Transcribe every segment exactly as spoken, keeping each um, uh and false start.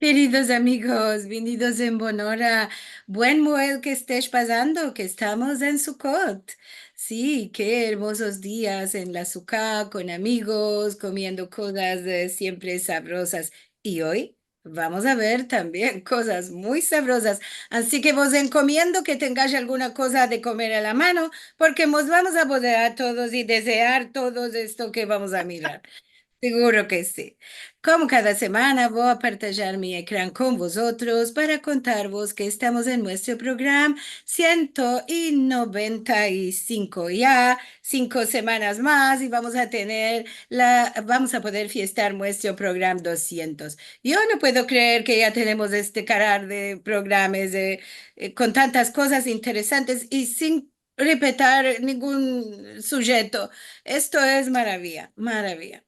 Keridos amigos, vinidos en bonora. Buen Moed ke estesh pasando, ke estamos en Sukot. Si, ke ermozos dias en la suka kon amigos, komiendo kozas, e, siempre savrozas. I oy vamos a ver tambien kozas muy savrozas. Ansi ke vos enkomiendo ke tengash alguna koza de komer a la mano, porke mos vamos a bodear todos i dezear todos esto ke vamos a mirar. Seguro ke si. Komo kada semana, vo a partajar mi ekran kon vozotros para kontarvos ke estamos en muestro program siento i noventa i sinko. Ya sinko semanas mas i vamos a tener la, vamos a poder fiestar muestro program dosientos. Yo no puedo kreer ke ya tenemos este karar de programas, e, e, kon tantas kozas interesantes i sin repetir ningun sujeto. Esto es maraviya, maraviya.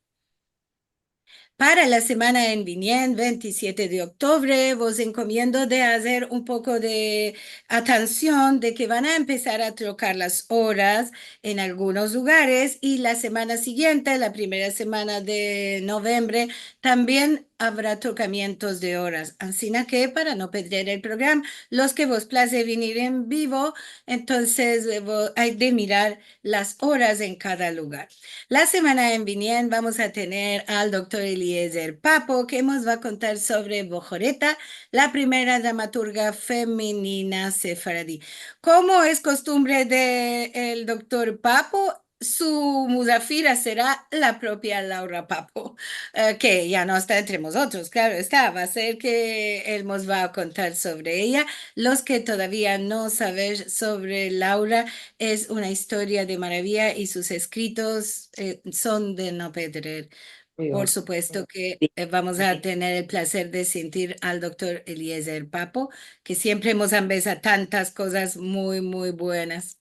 Para la semana en vinien, ventisiete de oktubre, vos enkomiendo de azer un poko de atension de ke van a empesar a trokar las oras en algunos lugares i la semana sigiente, la primera semana de novembre, tambien avra trokamientos de oras. Ansina ke para no pedrer el program, los ke vos plaze vinir en bivo, entonses, e, vo-, ay de mirar las oras en kada lugar. La semana en vinien vamos a tener al doktor Eliezer Papo, ke mos va a kontar sovre Bojoreta, la primera dramaturga femenina sefaradi. Komo es kostumbre de el doktor Papo, su muzafira sera la propia Laura Papo, e, ke ya no esta entre mozotros, klaro esta, va a ser ke el mos va a kontar sovre eya. Los ke todavia no savesh sovre Laura, es una istoria de maraviya i sus eskritos, e, son de no pedrer. Por supuesto ke, e, vamos a tener el plazer de sentir al doktor Eliezer Papo, ke siempre mos ambeza tantas kozas muy, muy buenas.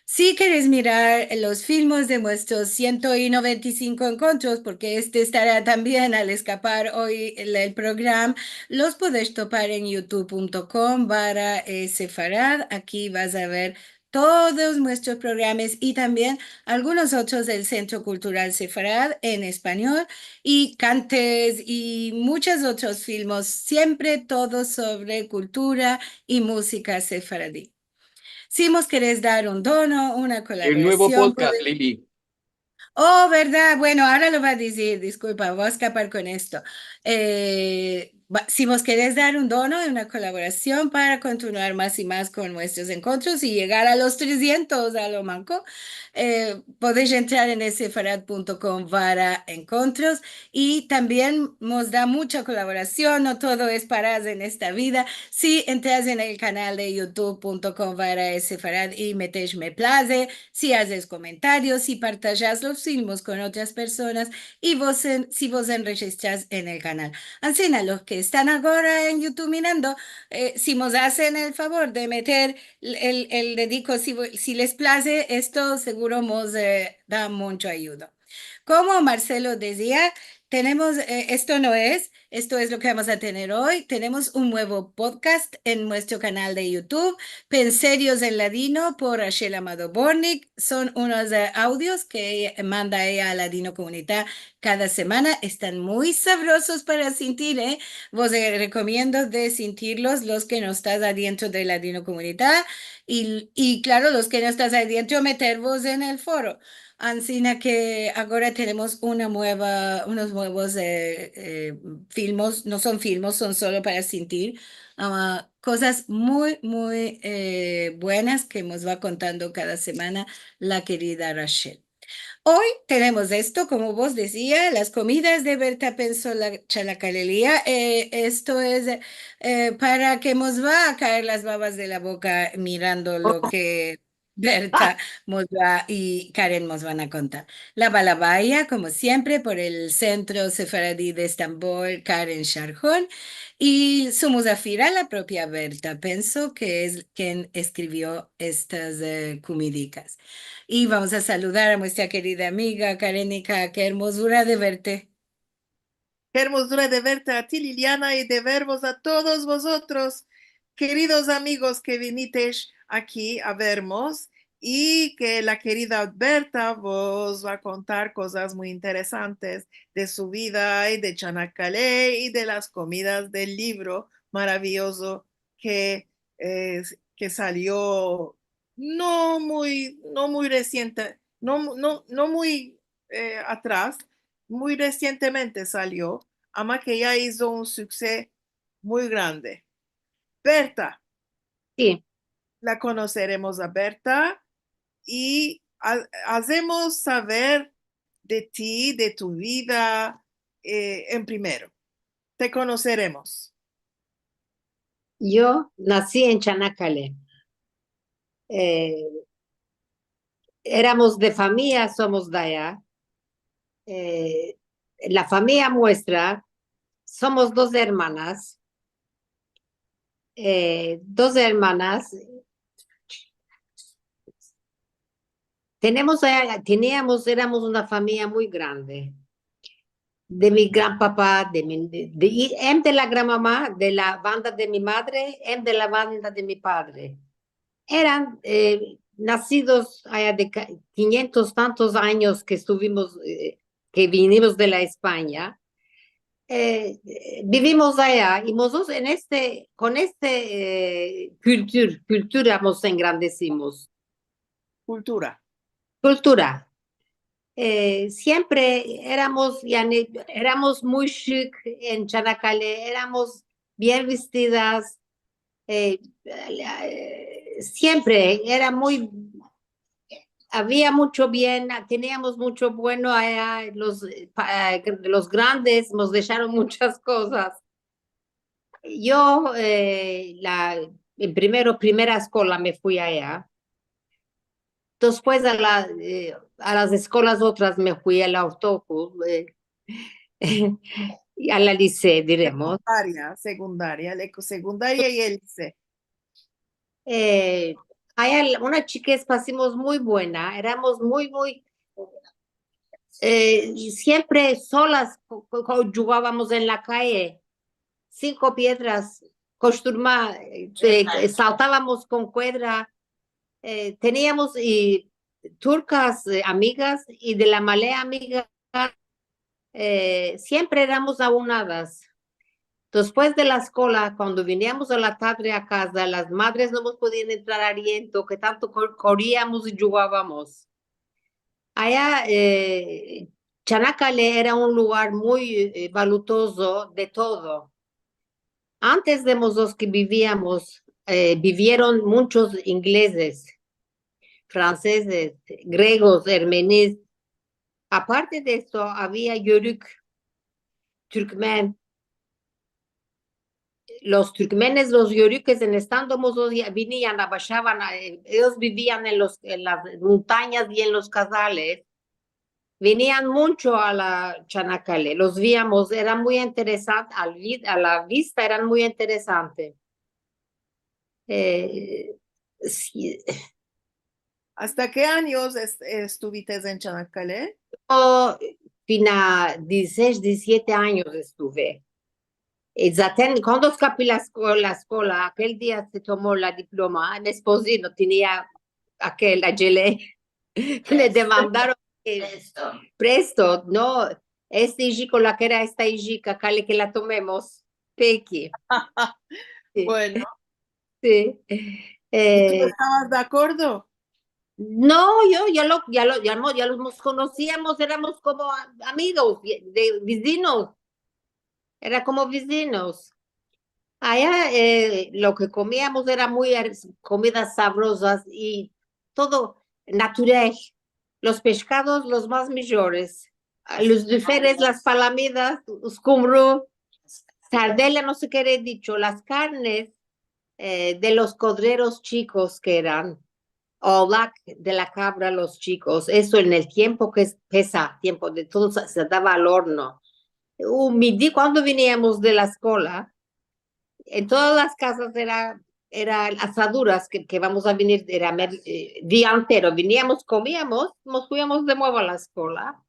Si keres mirar los filmos de muestros siento i noventa i sinko enkontros, porke este estara tambien al eskapar oy el, el program, los podesh topar en youtube punto com barra sefarad. Aki vas a ver todos muestros programas i tambien algunos otros del Sentro Kultural Sefarad en espanyol, i kantes i munchos otros filmos, siempre todo sovre kultura i muzika sefaradi. Si mos keres dar un dono, una kolaborasion, el nuevo podcast, pode- Lili. O, verdad. Bueno, agora lo va a dizir, diskulpa, vo a eskapar kon esto. E, va, si mos keres dar un dono, una kolaborasion para kontinuar mas i mas kon muestros enkontros i yegar a los tresientos a lo manko, e, podesh entrar en sefarad punto com barra enkontros. I tambien mos da muncha kolaborasion, no todo es paraz en esta vida. Si entras en el kanal de youtube punto com barra sefarad i metesh me plaze, si azes komentarios, si partajas los filmos kon otras personas i vos en, si vos enrejistras en el kanal. Ansina, los ke estan agora en youtube mirando, e, si mos azen el favor de meter el, el, el dediko, si vo-, si les plaze, esto seguro mos, e, da muncho ayudo. Komo Marcelo dezia, tenemos, e, esto no es, esto es lo ke vamos a tener oy. Tenemos un muevo podcast en muestro kanal de youtube, Penserios en Ladino, por Rachel Amado Bortnick. Son unos, e, audios ke manda eya a Ladinokomunita kada semana. Estan muy savrozos para sentir, e. Vos, e, rekomiendo de sentirlos los ke no estas adientro de Ladinokomunita. I, i klaro, los ke no estas adientro, metervos en el foro. Ansina ke agora tenemos una mueva, unos muevos, e, e, filmos, no son filmos, son solo para sentir, a, kozas muy, muy, e, buenas ke mos va kontando kada semana la kerida Rachel. Oy tenemos esto, komo vos dezia, las komidas de Berta Penso, la chalakalelia. E, esto es, e, para ke mos va a kaer las bavas de la boka mirando lo ke Berta mos va i Karen mos van a kontar. La balabaya, komo siempre, por el Sentro Sefaradi de Estambol, Karen Sharhon, i su muzafira, la propia Berta Penso, ke es ken eskrivio estas, e, komidikas. I vamos a saludar a muestra kerida amiga Karenika, ke ermozura de verte. Ke ermozura de verte a ti, Liliana, i de vervos a todos vozotros, keridos amigos ke vinitesh aki a vermos, i ke la kerida Berta vos va a kontar kozas muy interesantes de su vida i de Chanakale i de las komidas del livro maraviyozo ke, eh, ke salio no muy, no muy resiente, no, no, no muy, eh, atras, muy resientemente salio, ama ke ya izo un sukseso muy grande. Berta. Si. La konoseremos a Berta i a-, azemos saver de ti, de tu vida, eh, en primero. Te konoseremos. Yo nasi en Chanakale. Eh, eramos de famiya, somos de aya. Eh, la famiya muestra, somos dos ermanas. Eh, dos ermanas. Tenemos, eh, teniamos, eramos una famiya muy grande. De mi gran papa, de mi, de, de, i hem de la gran mama, de la banda de mi madre, hem de la banda de mi padre. Eran, eh, nasidos aya de ka-, kinyentos tantos anyos ke estuvimos, eh, ke vinimos de la Espanya. Eh, eh, bivimos aya i mozotros en este, kon este, eh, kultur-, kultura mos engrandesimos. Kultura. Kultura. Eh, siempre eramos, yani, eramos muy şik en Chanakale, eramos bien vestidas, eh, eh, siempre era muy, avia muncho bien, teniamos muncho bueno aya, los, eh, pa-, eh, los grandes mos desharon munchas kozas. Yo, eh, la, en primero, primera eskola me fui aya. Despues a la, eh, a las eskolas otras me fui, a la ortaokul, eh, i a la lise, diremos. Sekundaria, sekundaria, le-, sekundaria i el lise. Eh, aya una chikez pasimos muy buena, eramos muy, muy, eh, i siempre solas ko-, ko-, ko-, jugavamos en la kaye, sinko piedras, koşturma, eh, eh, saltavamos kon kuedra, eh, teniamos i turkas, eh, amigas, i de la male amiga, eh, siempre eramos aunadas. Despues de la eskola, kuando viniamos a la tadre a kaza, las madres no mos podian entrar aliento, ke tanto ko-, koriamos i jugavamos. Aya, eh, Chanakale era un lugar muy, eh, valutozo de todo. Antes de mozotros ke biviamos, eh, bivieron munchos inglezes, fransezes, gregos, ermenis. Aparte de esto, avia yörük, türkmen. Los türkmenes, los yörükes, en estando mozotros, ya vinian, abaşavan, eh, eyos bivian en los, en las montanyas i en los kazales. Vinian muncho a la Chanakale, los viamos, eran muy interesante, al vi-, a la vista eran muy interesante. Eh, si. Asta ke anyos est-, estuvites en Chanakale? Yo, fina dizisesh, dizisiete anyos estuve. E, zaten, kuando eskapi la eskola, la eskola, akel dia se tomo la diploma, mi espozo no tenia akel acele. Me demandaron, eh, presto, no, este ijiko la kere esta ijika, kale ke la tomemos. Peki. Si. Bueno. Si. I tu estavas de akordo? No, yo ya lo, ya lo, ya mo-, ya los konosiamos, eramos komo a-, amigos, de, de vizinos. Era komo vizinos. Aya, eh, lo ke komiamos era muy ar-, komidas savrozas i todo natural. Los peshkados, los mas mijores. A los biferes, las palamidas, uskumru, sardela, no se ke dicho, las karnes, eh, de los kodreros chikos ke eran, olak de la kavra, los chikos, esto en el tiempo ke es, pesa, tiempo de todo se, se dava al orno. U, mi di, kuando viniamos de la eskola, en todas las kazas era, era asaduras ke, ke vamos a vinir, era mer-, eh, dia entero, viniamos, komiamos, mos fuiamos de muevo a la eskola.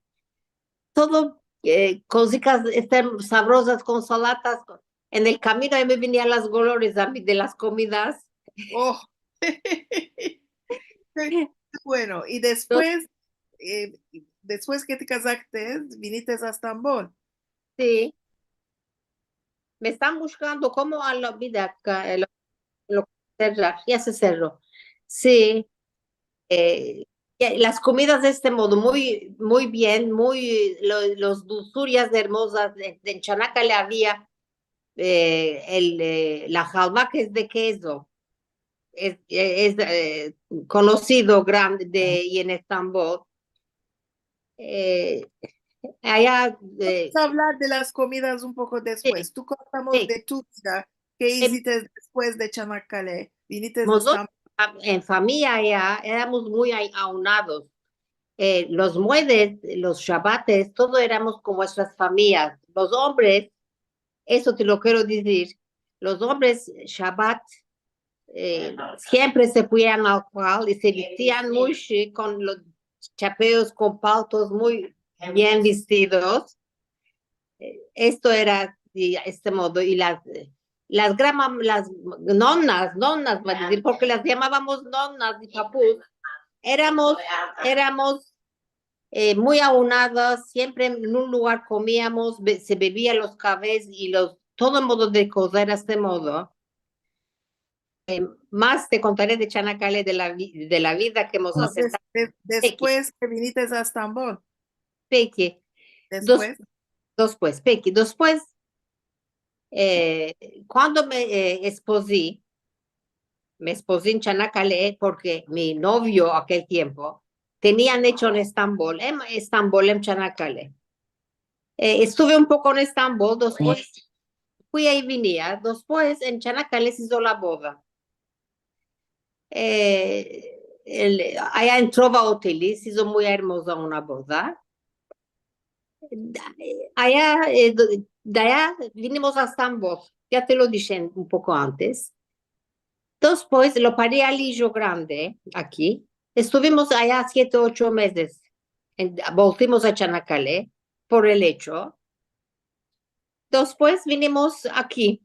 Todo, eh, kosikas, este, savrozas kon salatas, kon, en el kamino a mi me vinian los olores a mi de las komidas. Oh. Te, Bueno, i despues, e, despues ke te kazastes, vinites a Estambol. Si. Me estan buskando komo a la vida, ka-, lo, lo serrar, ya se serro. Si. E, ya, las komidas de este modo, muy, muy bien, muy, lo, los dulsurias ermozas, de, de Chanakale avia, e, el, e, la halva ke es de kezo, es, es, e, konosido grande de, i en Estambol. E, aya, e, Vamos a avlar de las komidas un poko despues. Tu kontamos de tu vida, ke izites despues de Chanakale. Vinites a Estambol. Mozotros, en famiya aya, eramos muy ai-, aunados. E, los muedes, los shabates, todo eramos kon muestras famiyas. Los ombres, esto te lo kero dizir, los ombres, shabat, e, siempre se puian al kual i se vistian muy shik, kon los chapeos, kon paltos, muy bien vistidos. E, esto era de este modo, i las, e, las grama-, las nonas, nonas, va a dizir, porke las yamavamos nonas de papuz, eramos, eramos, e, muy aunadas, siempre en un lugar komiamos, be-, se bevia los kaves i los, todo modo de kozer a este modo. E, mas te kontare de Chanakale, de la vi-, de la vida ke emos... No, des-, des-, despues ke vinites a Estambol. Peki. Despues. Despues, peki. Despues, e, kuando me, e, espozi, me espozi en Chanakale, porke mi novio akel tiempo tenian echo en Estambol, em Estambol, em Chanakale. E, estuve un poko en Estambol, despues fuia i venia, despues en Chanakale se izo la boda. E, el, aya en Trova Oteli, se izo muy ermoza una boda. Aya, e, de, de aya vinimos a Estambol, ya te lo dishe un poko antes. Despues lo pari al ijo grande aki. Estuvimos aya siete, ocho mezes. En, volvimos a Chanakale por el echo. Despues vinimos aki,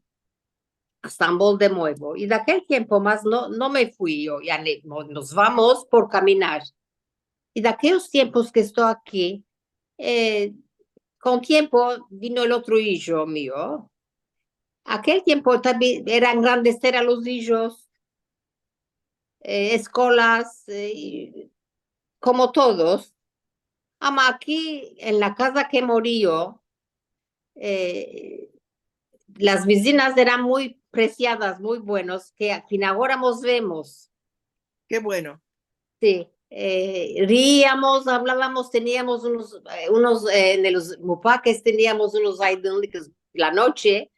a Estambol de muevo. I de akel tiempo mas no, no me fui yo, yani, no, mos vamos por kaminar. I de akelos tiempos ke esto aki, e, kon tiempo vino el otro ijo mio. Akel tiempo tambi eran grandes, eran los ijos, e, eskolas, e, i komo todos. Ama aki, en la kaza ke mori yo, e, las vizinas eran muy presiadas, muy buenos, ke al fin agora mos vemos. Ke bueno. Si, e, riiamos, avlavamos, teniamos unos, e, unos, e, en los mupakes teniamos unos aydınlık la noche,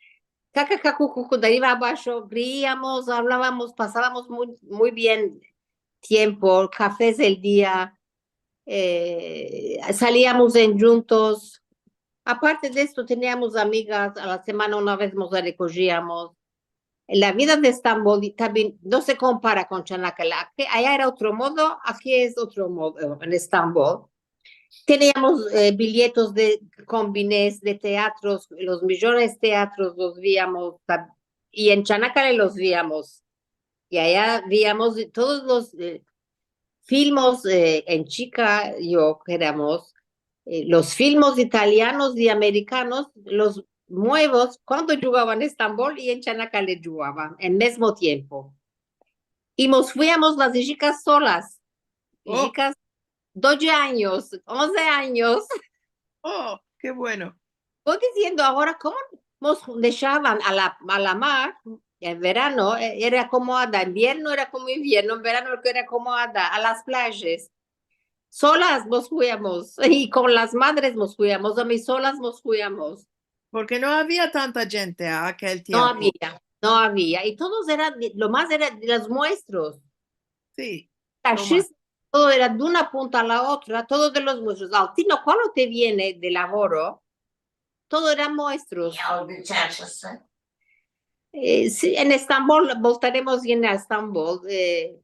ka, ka, ka, ku, ku, ku, de arriva abasho, riiamos, avlavamos, pasavamos muy, muy bien tiempo, kafes del dia, e, saliamos en djuntos. Aparte de esto, teniamos amigas, a la semana una vez mos rekojiamos. La vida de Estambol i, tambi no se kompara kon Chanakale. Aki, aya era otro modo, aki es otro modo, en Estambol. Teniamos, e, bilyetos de kombines, de teatros, los mijones teatros los viamos, ta-, i en Chanakale los viamos. I aya viamos de todos los, e, filmos, e, en chika, yo, ke eramos, e, los filmos italianos i amerikanos, los muevos, kuando djugavan en Estambol i en Chanakale djugavan, en mezmo tiempo. I mos fuiamos las ijikas solas. Oh. Ijikas doje anyos, onze anyos. Oh, ke bueno. Vo diziendo agora, komo mos deshavan a la, a la mar, en verano, e, era komo ada, en invierno era komo invierno, en verano era komo ada, a las plajas. Solas mos fuiamos, i kon las madres mos fuiamos, a mi solas mos fuiamos. Porke no avia tanta djente a akel tiempo. No avia, no avia. I todos eran, lo mas era de los muestros. Si, todo era de una punta a la otra, todo de los muestros. Al fin, kuando te viene de lavoro, todo eran muestros. I los muchachos, e? E, si, en Estambol, voltaremos en Estambol, e,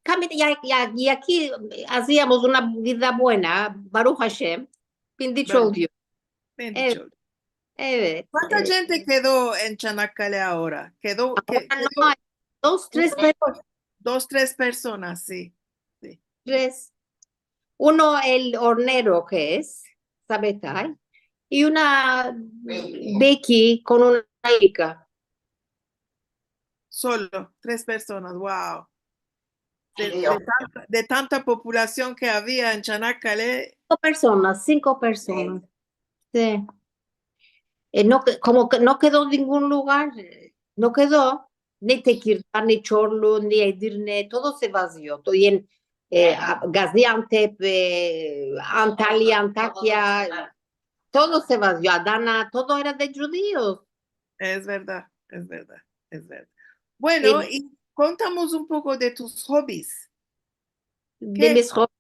Kambi-, ya, ya, i aki aziamos una vida buena, Baruh Ashem, bendicho el Dio. Bendicho el Dio. Evet. Kuanta djente kedo en Chanakale agora? Kedo, ke-, agora no kedo ay, Dos, tres personas. Dos, tres personas, si. Si. Tres. Uno, el ornero ke es, Sabetay, i una beki kon una ika. Solo, tres personas, wow. De, de tanta, de tanta populasion ke avia en Chanakkale. Sinko personas, sinko personas. Si. E, no ke-, komo ke no kedo ningun lugar, e, no kedo ni Tekirdağ, ni Çorlu, ni Edirne, todo se vazio. To-, i en, e, a-, Gaziantep, e, Antalya, Antakya, todo se vazio. Adana, todo era de djudios. Es verdad, es verdad, es verdad. Bueno, i kontamos un poko de tus hobbies. De mis hobbies.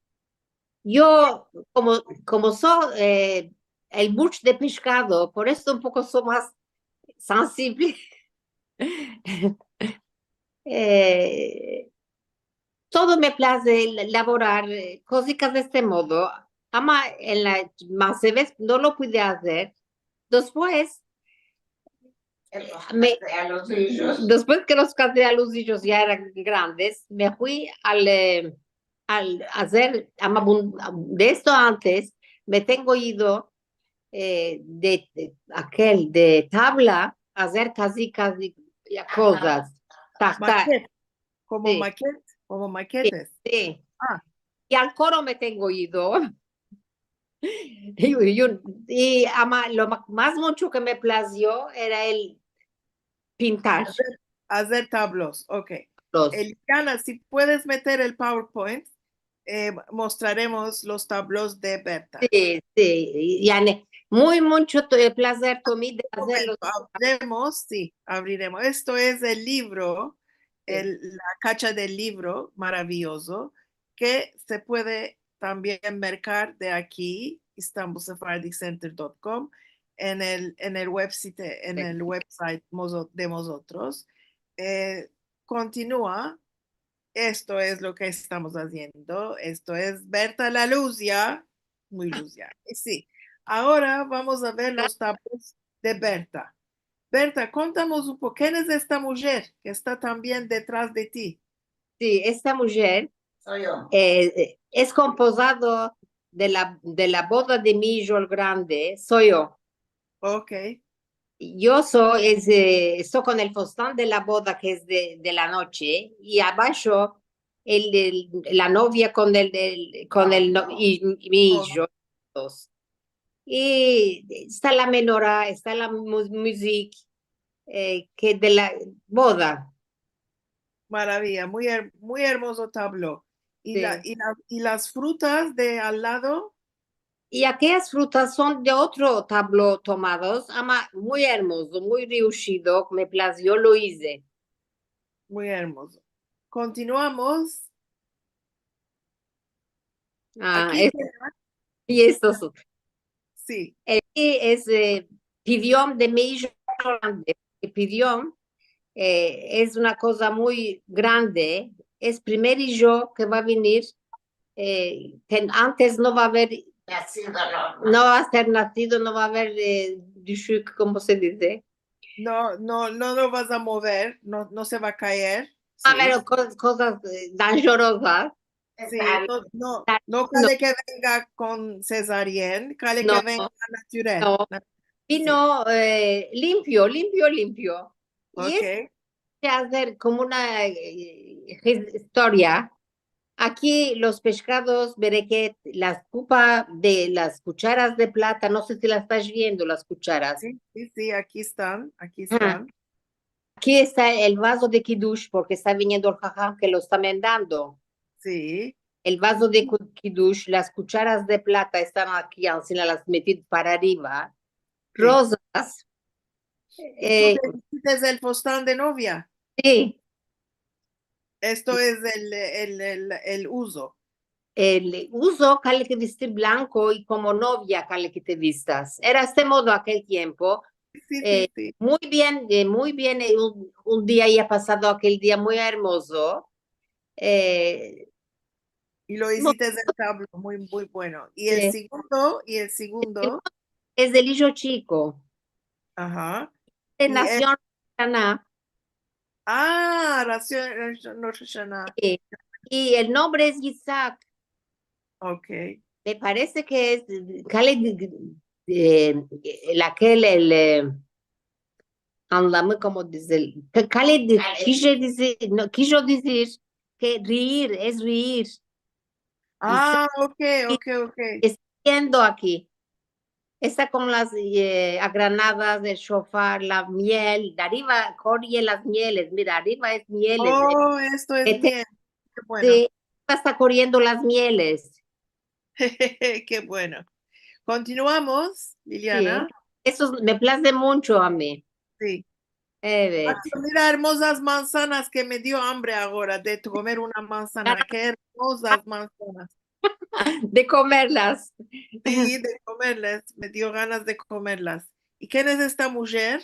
Yo, komo, komo so, e, el much de peshkado, por esto un poko so mas sensible. E, todo me plaze la-, lavorar, e, kozikas de este modo. Ama en la, mas vez no lo pude azer. Despues, me, despues ke los kaze a los ijos ya eran grandes, me fui al, e, al azer, ama bun-, de esto antes, me tengo ido, e, de, de akel, de tabla, azer kazi, kazi, ya, kozas. Tahta. Maket, komo maket, komo maketes. Si. I al koro me tengo ido. I, i un, i ama, lo ma-, mas mucho ke me plazio era el pintar. Azer, azer tablos, ok. Tablos. Eliana, si puedes meter el PowerPoint, e, mostraremos los tablos de Berta. Si, si, yani, muy mucho plazer to mi de azerlos. Momento, abriremos, si, abriremos. Esto es el livro, si, el, la kacha del livro maraviyozo, ke se puede tambien merkar de aki, istanbul sephardic center dot com, en el, en el website, en el website mozo-, de mozotros. E, kontinua. Esto es lo ke estamos aziendo. Esto es Berta la Luzia. Muy luzia. E, si. Agora vamos a ver los tablos de Berta. Berta, kontamos un poko, ken es esta mujer ke esta tambien detras de ti? Si, esta mujer, e, es konpozado de la, de la boda de mi ijo el grande, so yo. Ok. Yo so, es, e, esto kon el fustan de la boda, ke es de, de la noche, i abasho el, el, la novia kon el, el, kon el no-, i, i mi ijo, dos. I esta la menorá, esta la mu-, muzik, e, ke de la boda. Maraviya, muy her-, muy ermozo tablo. I la, i la, i las frutas de al lado? I akeyas frutas son de otro tablo tomados, ama muy ermozo, muy riushido, me plazio, lo ize. Muy ermozo. Kontinuamos. A, aki es-, i estos son. Si. Aki es, e, pidion de mi ijo grande. El pidion, e, es una koza muy grande. Es primer ijo ke va a venir, e, ke antes no va a aver, no va a ser nasido, no va a aver, e, dishuk, komo se dize? No, no, no lo vas a mover, no, no se va a kaer. Si. A aver ko-, kozas, e, danjerozas. Si, no, no, no kale ke venga kon sezarien, kale ke venga naturel. No. Vino, e, limpio, limpio, limpio. I es ke azer komo una, e, his-, istoria. Aki los peshkados, bereket, las kupa de las kucharas de plata, no se si las estas viendo, las kucharas. Si, si, si, aki estan, aki estan. Aki esta el vazo de kidush, porke esta viniendo el haham ke lo esta mendando. Si. El vazo de ku-, kidush, las kucharas de plata estan aki, ansina las meti para arriva. Si. Rozas. E, tu te vistes el fustan de novia? Si. Esto es el, el, el, el uzo. El uzo, kale ke vistir blanko i komo novia kale ke te vistas. Era este modo akel tiempo. Si, si, si. Muy bien, e, muy bien, e, un, un dia ya pasado akel dia muy ermozo. E, i lo izites el tablo, muy, muy bueno. I el segundo, i el segundo. Es del ijo chiko. Aha. E nasio en Rana. Ah, Rosh Hashanah. Si. I el nombre es Yitzhak. Okey. Me parese ke es, kale, e, el akel, el, e, anlamı, komo dize, kale, kijo dizir, no, kijo dizir ke riir, es riir. Ah, okey, okey, okey. Esta riendo aki. Esta kon las, e, agranadas, el shofar, la miel, de arriva korren las mieles, mira, arriva es mieles. Oh, esto es miel. Ke bueno. Si, esta koriendo las mieles. Ke bueno. Kontinuamos, Liliana. Si. Esto me plaze muncho a mi. Si. Evet. Ay, mira, ermozas manzanas ke me dio ambre agora de komer una manzana. Ke ermozas manzanas. De komerlas. Si, de komerlas. Me dio ganas de komerlas. I ken es esta mujer?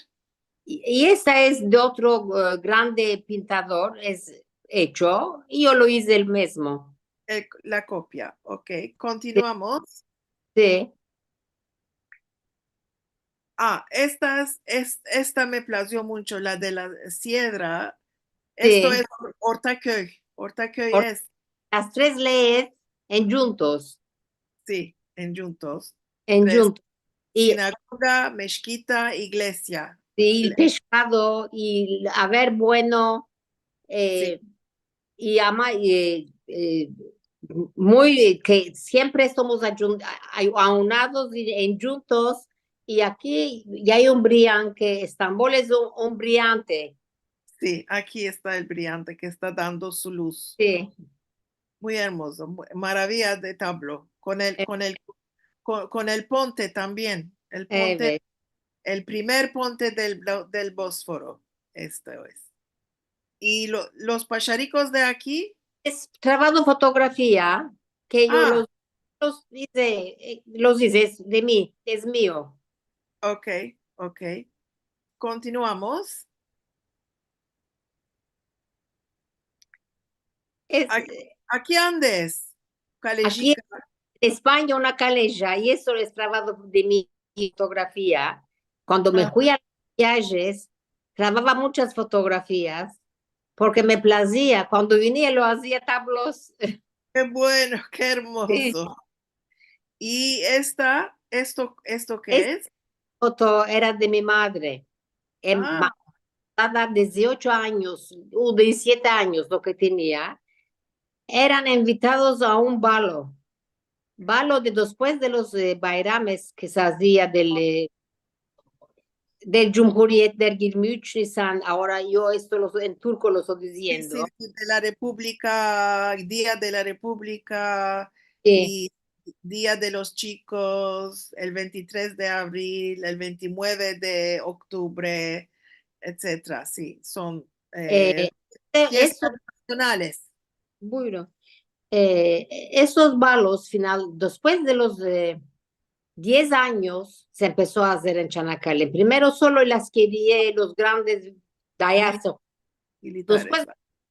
I, i esta es de otro, e, grande pintador, es echo, i yo lo ize el mizmo. El, la kopia. Okey, kontinuamos. Si. Ah, esta es, es, esta me plazio muncho, la de la siedra. Si. Esto es Or-, Ortaköy. Ortaköy es. Las tres leyes endjuntos. Si, endjuntos. Endjuntos. Sinagoga, meshkita, iglesia. Si, el peshkado, i aver bueno, e, i ama, i, e, muy, ke siempre estomos ayun-, a-, aunados i endjuntos, i aki ya ay un brian ke Estambol es un, un briante. Si, aki esta el briante ke esta dando su luz. Si. Muy ermozo, mu-, maraviya de tablo. Kon el, kon el, kon, kon el ponte tambien. El ponte, el primer ponte del, del Bosforo. Esto es. I lo, los pasharikos de aki? Es trabado fotografia, ke yo los, los ize, e, los ize, es de mi, es mio. Okey, okey. Kontinuamos. Es, aki, aki ande es? Kalejika. Aki en Espanya, una kaleja, i esto es trabado de mi fotografia. Kuando me fui a los viajes, trabava munchas fotografias, porke me plazia. Kuando venia lo azia tablos. Ke bueno, ke ermozo. I esta, esto, esto ke es? Foto era de mi madre. Em, ma-, tada diziocho anyos, o dizisiete anyos lo ke tenia. Eran envitados a un balo. Balo de despues de los, e, bayrames ke se azia del, e, del Cumhuriyet, del yirmi üç Nisan, agora yo esto los, en turko lo esto diziendo. Si, si, de la Republika, Dia de la Republika, i Dia de los Chikos, el veintitrés de avril, el veintinueve de oktubre, etsetera. Si, son, e, fiestas nasionales. Bueno, e, esos balos final, despues de los, e, diez anyos se empeso a azer en Chanakale. Primero solo el askeriye, los grandes dayaso. Despues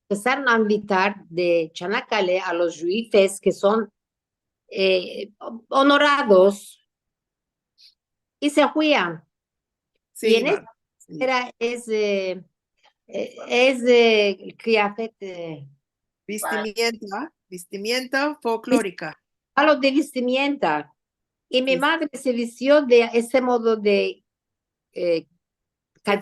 empesaron a envitar de Chanakale a los djuifes ke son, e, onorados i se fuian. Si, i en esta era, es, e, e, es, e, kıyafet, e, vistimienta, vistimienta folklorika. Balo de vistimienta. I mi madre se vistio de este modo de, e,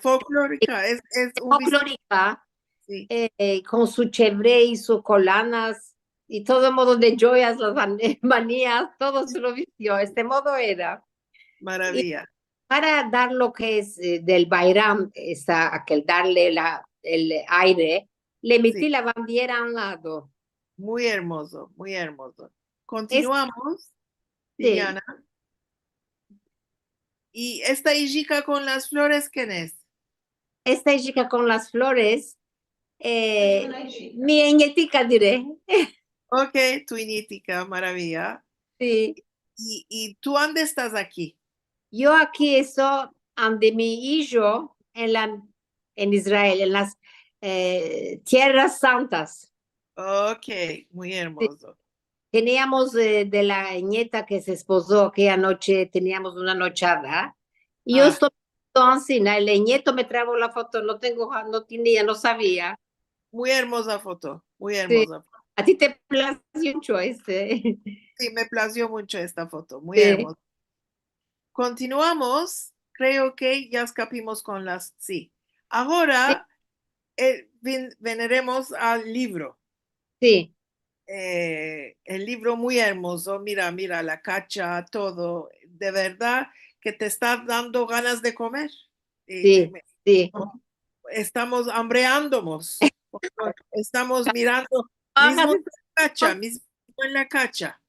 folklorika, es, es un folklorika, e, kon su chevre i su kolanas i todo modo de djoyas, las man-, manias, todo se lo vistio. Este modo era. Maraviya. Para dar lo ke es, e, del bayram, esa, akel darle la, el aire, le meti la bandiera a un lado. Muy ermozo, muy ermozo. Kontinuamos, Liliana. I esta ijika kon las flores, ken es? Esta ijika kon las flores, e, mi nyetika, dire. Okey, tu nyetika, maraviya. Si. I, i tu ande estas aki? Yo aki esto ande mi ijo en la, en Israel, en las, e, Tierras Santas. Okey, muy ermozo. Teniamos, e, de la nyeta ke se espozo akeya noche, teniamos una nochada. I yo esto foto ansina, el nyeto me travo la foto, no tengo, no tenia, no savia. Muy ermoza foto, muy ermoza foto. A ti te plazio muncho este. Si, me plazio muncho esta foto, muy ermoza. Kontinuamos, kreo ke ya eskapimos kon las, si. Agora, eh, vin-, veneremos al livro. Si. Eh, el livro muy ermozo, mira, mira, la kacha, todo, de verdad ke te esta dando ganas de komer. Eh, Si, si. Estamos ambreandomos, estamos mirando mizmo en la kacha, mizmo en la kacha.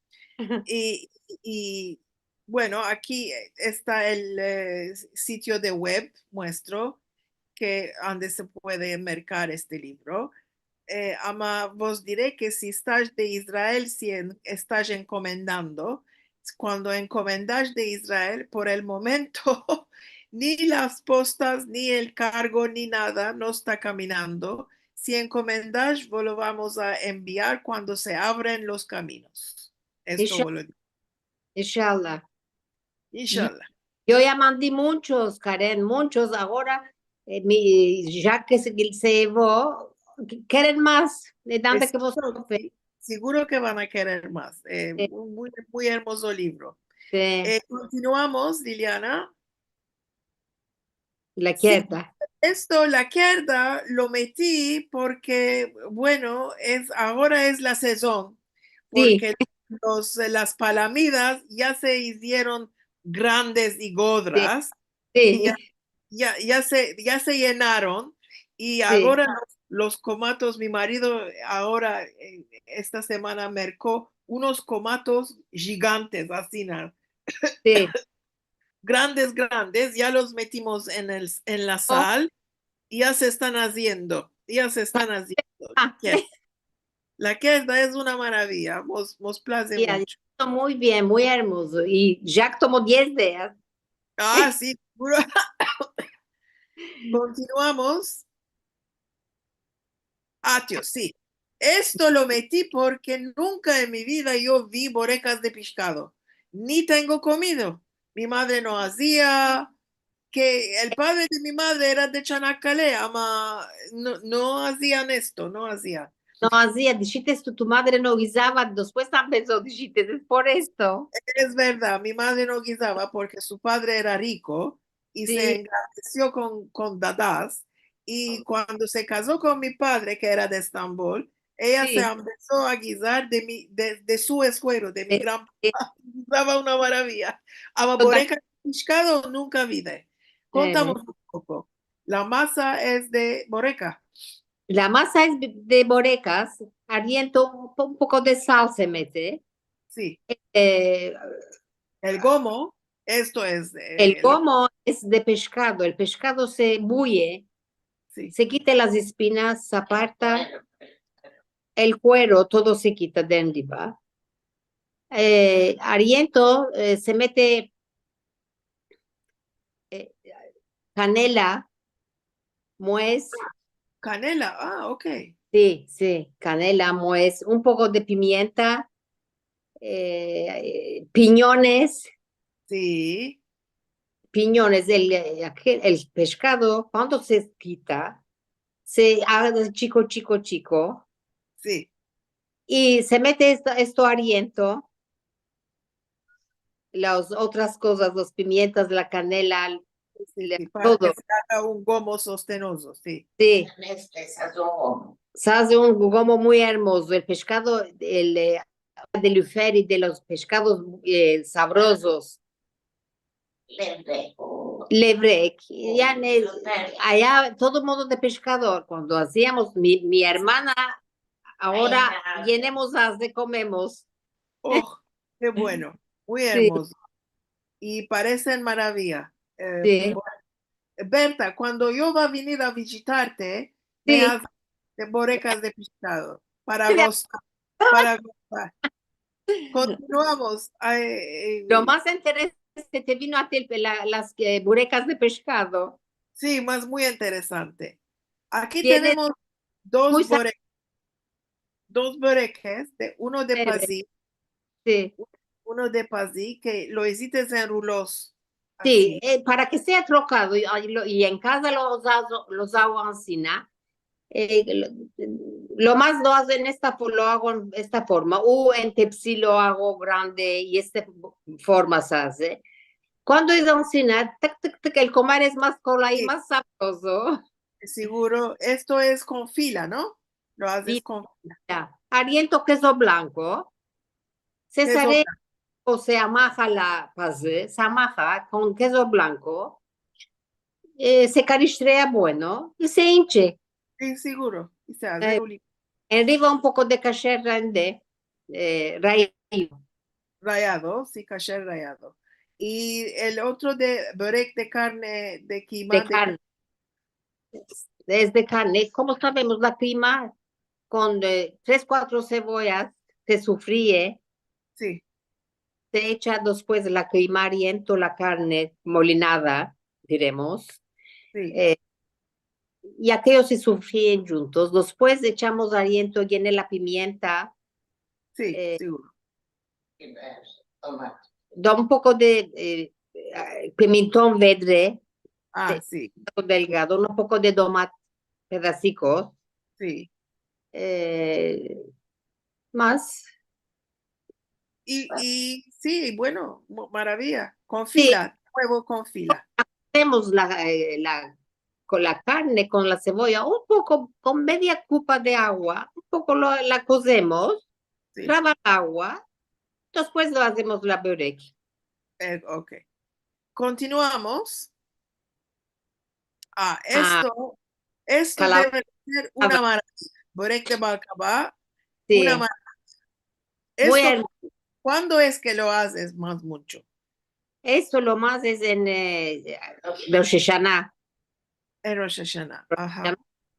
I, i, bueno, aki esta el, eh, sitio de web muestro, ke ande se puede merkar este livro. Eh, ama vos dire ke si estash de Israel, si en-, estash enkomendando, kuando enkomendash de Israel, por el momento, ni las postas, ni el kargo, ni nada no esta kaminando. Si enkomendash, vo lo vamos a enviar kuando se avren los kaminos. Esto Insha-, vo lo Inshallah. Inshallah. Yo ya mandi munchos, Karen, munchos. Agora, eh, mi, ya ke se, se yevo, keren mas, de tande ke vos... Seguro ke van a kerer mas. Eh, muy, muy ermozo livro. Si. Eh, kontinuamos, Liliana. La kerda. Esto, la kerda, lo meti porke, bueno, es, agora es la sezon, porke los, las palamidas ya se izieron grandes i godras. Si. Ya, ya, ya se, ya se yenaron, i agora los, los komatos, mi marido agora, eh, esta semana merko unos komatos jigantes, asina. Si. Grandes, grandes, ya los metimos en el, en la sal, i ya se estan aziendo, ya se estan aziendo. La kerda es una maravia, mos, mos plaze muncho. Muy bien, muy ermozo. I ya tomo diez dias. Ah, si, seguro. Kontinuamos. Atio, si. Esto lo meti porke nunka en mi vida yo vi borekas de peshkado, ni tengo komido. Mi madre no azia, ke el padre de mi madre era de Chanakkale, ama no, no azian esto, no azian. No azia, dishites tu, tu madre no gizava, despues también lo dishites, es por esto. Es verdad, mi madre no gizava porke su padre era riko i se engrandesio kon, kon dadas, i kuando se kazo kon mi padre, ke era de Estambol, eya se empeso a gizar de mi, de, de su eskuero, de mi gran papa. Gizava una maravia. Ama boreka de peshkado nunka vi de. Kontamos un poko. La masa es de boreka. La masa es de, de borekas, ariento, un po-, un poko de sal se mete. Si. Eh, el gomo, esto es, eh, el gomo es de peshkado, el peshkado se buye, si, se kita las espinas, se aparta el kuero, todo se kita de enriva. Eh, ariento, eh, se mete, eh, kanela, muez. Kanela, ah, ok. Si, si, kanela, muez, un poko de pimienta, eh, pinyones. Si. Pinyones, el, el, el peshkado, kuando se kita, se aze chiko, chiko, chiko. Si. I se mete esto, esto ariento, las otras kozas, las pimientas, la kanela, todo. Se aga un gomo sostenozo, si. Si. Se aze un gomo muy ermozo. El peshkado, el, eh, de luferi, de los peshkados, eh, savrozos. Levrek. Yani, aya todo modo de peshkado. Kuando aziamos, mi, mi ermana, agora yenemos, aze, komemos. Oh, ke bueno, muy ermozo. I paresen maravia. Eh, Berta, kuando yo va a venir a vizitarte, me aze de borekas de peshkado para gozar, para gozar. Kontinuamos. Lo mas interesante te vino a ti la, las, eh, borekas de peshkado. Si, mas muy interesante. Aki tenemos dos borekas, dos borekas, de, uno de pazi, si, uno de pazi ke lo izites en rulos. Si, e, para ke sea trokado, i, i lo, i en kaza lo ago, lo ago ansina, e, lo, lo mas lo ago en esta fo-, lo ago en esta forma, u en tepsi lo ago grande, i esta forma se aze. Kuando es ansina, tic, tic, tic, el komer es mas kolay, si, mas savrozo. Siguro, esto es kon fila, no? Lo azes kon fila. Ya. Ariento kezo blanko. Se sare o se amaha la paze, se amaha kon kezo blanko, e, se karishtrea bueno i se inche. Si, siguro. I se aze, e, un li- Enriva un poko de kasher rende, e, rayado. Rayado, si, kasher rayado. I el otro de borek de karne, de kima, de karne. Es de karne. Komo savemos, la kima kon, e, tres, kuatro sevoyas se sofrie. Si. Se echa despues la kima, ariento, la karne molinada, diremos. Si. E, i akeyo se sofrien djuntos. Despues echamos ariento, viene la pimienta. Si, e, siguro. Da un poko de, e, e, pimenton vedre. A, de, si. Delgado, un poko de domat, pedasitos. Si. E, mas. I, i, si, bueno, mo-, maraviya. Kon fila, si. Huevo kon fila. Kozemos la, e, la, kon la karne, kon la sevoya, un poko, kon media kupa de agua, un poko lo, la kozemos, si, trava el agua, despues lo azemos la borek. E, ok. Kontinuamos. A, a, esto, esto kala-, deve de ser una maraviya. Borek de balkava, si, una maraviya. Esto, kuando es ke lo azes mas muncho? Esto lo mas es en, e, Rosh Hashana. En Rosh Hashana, aha.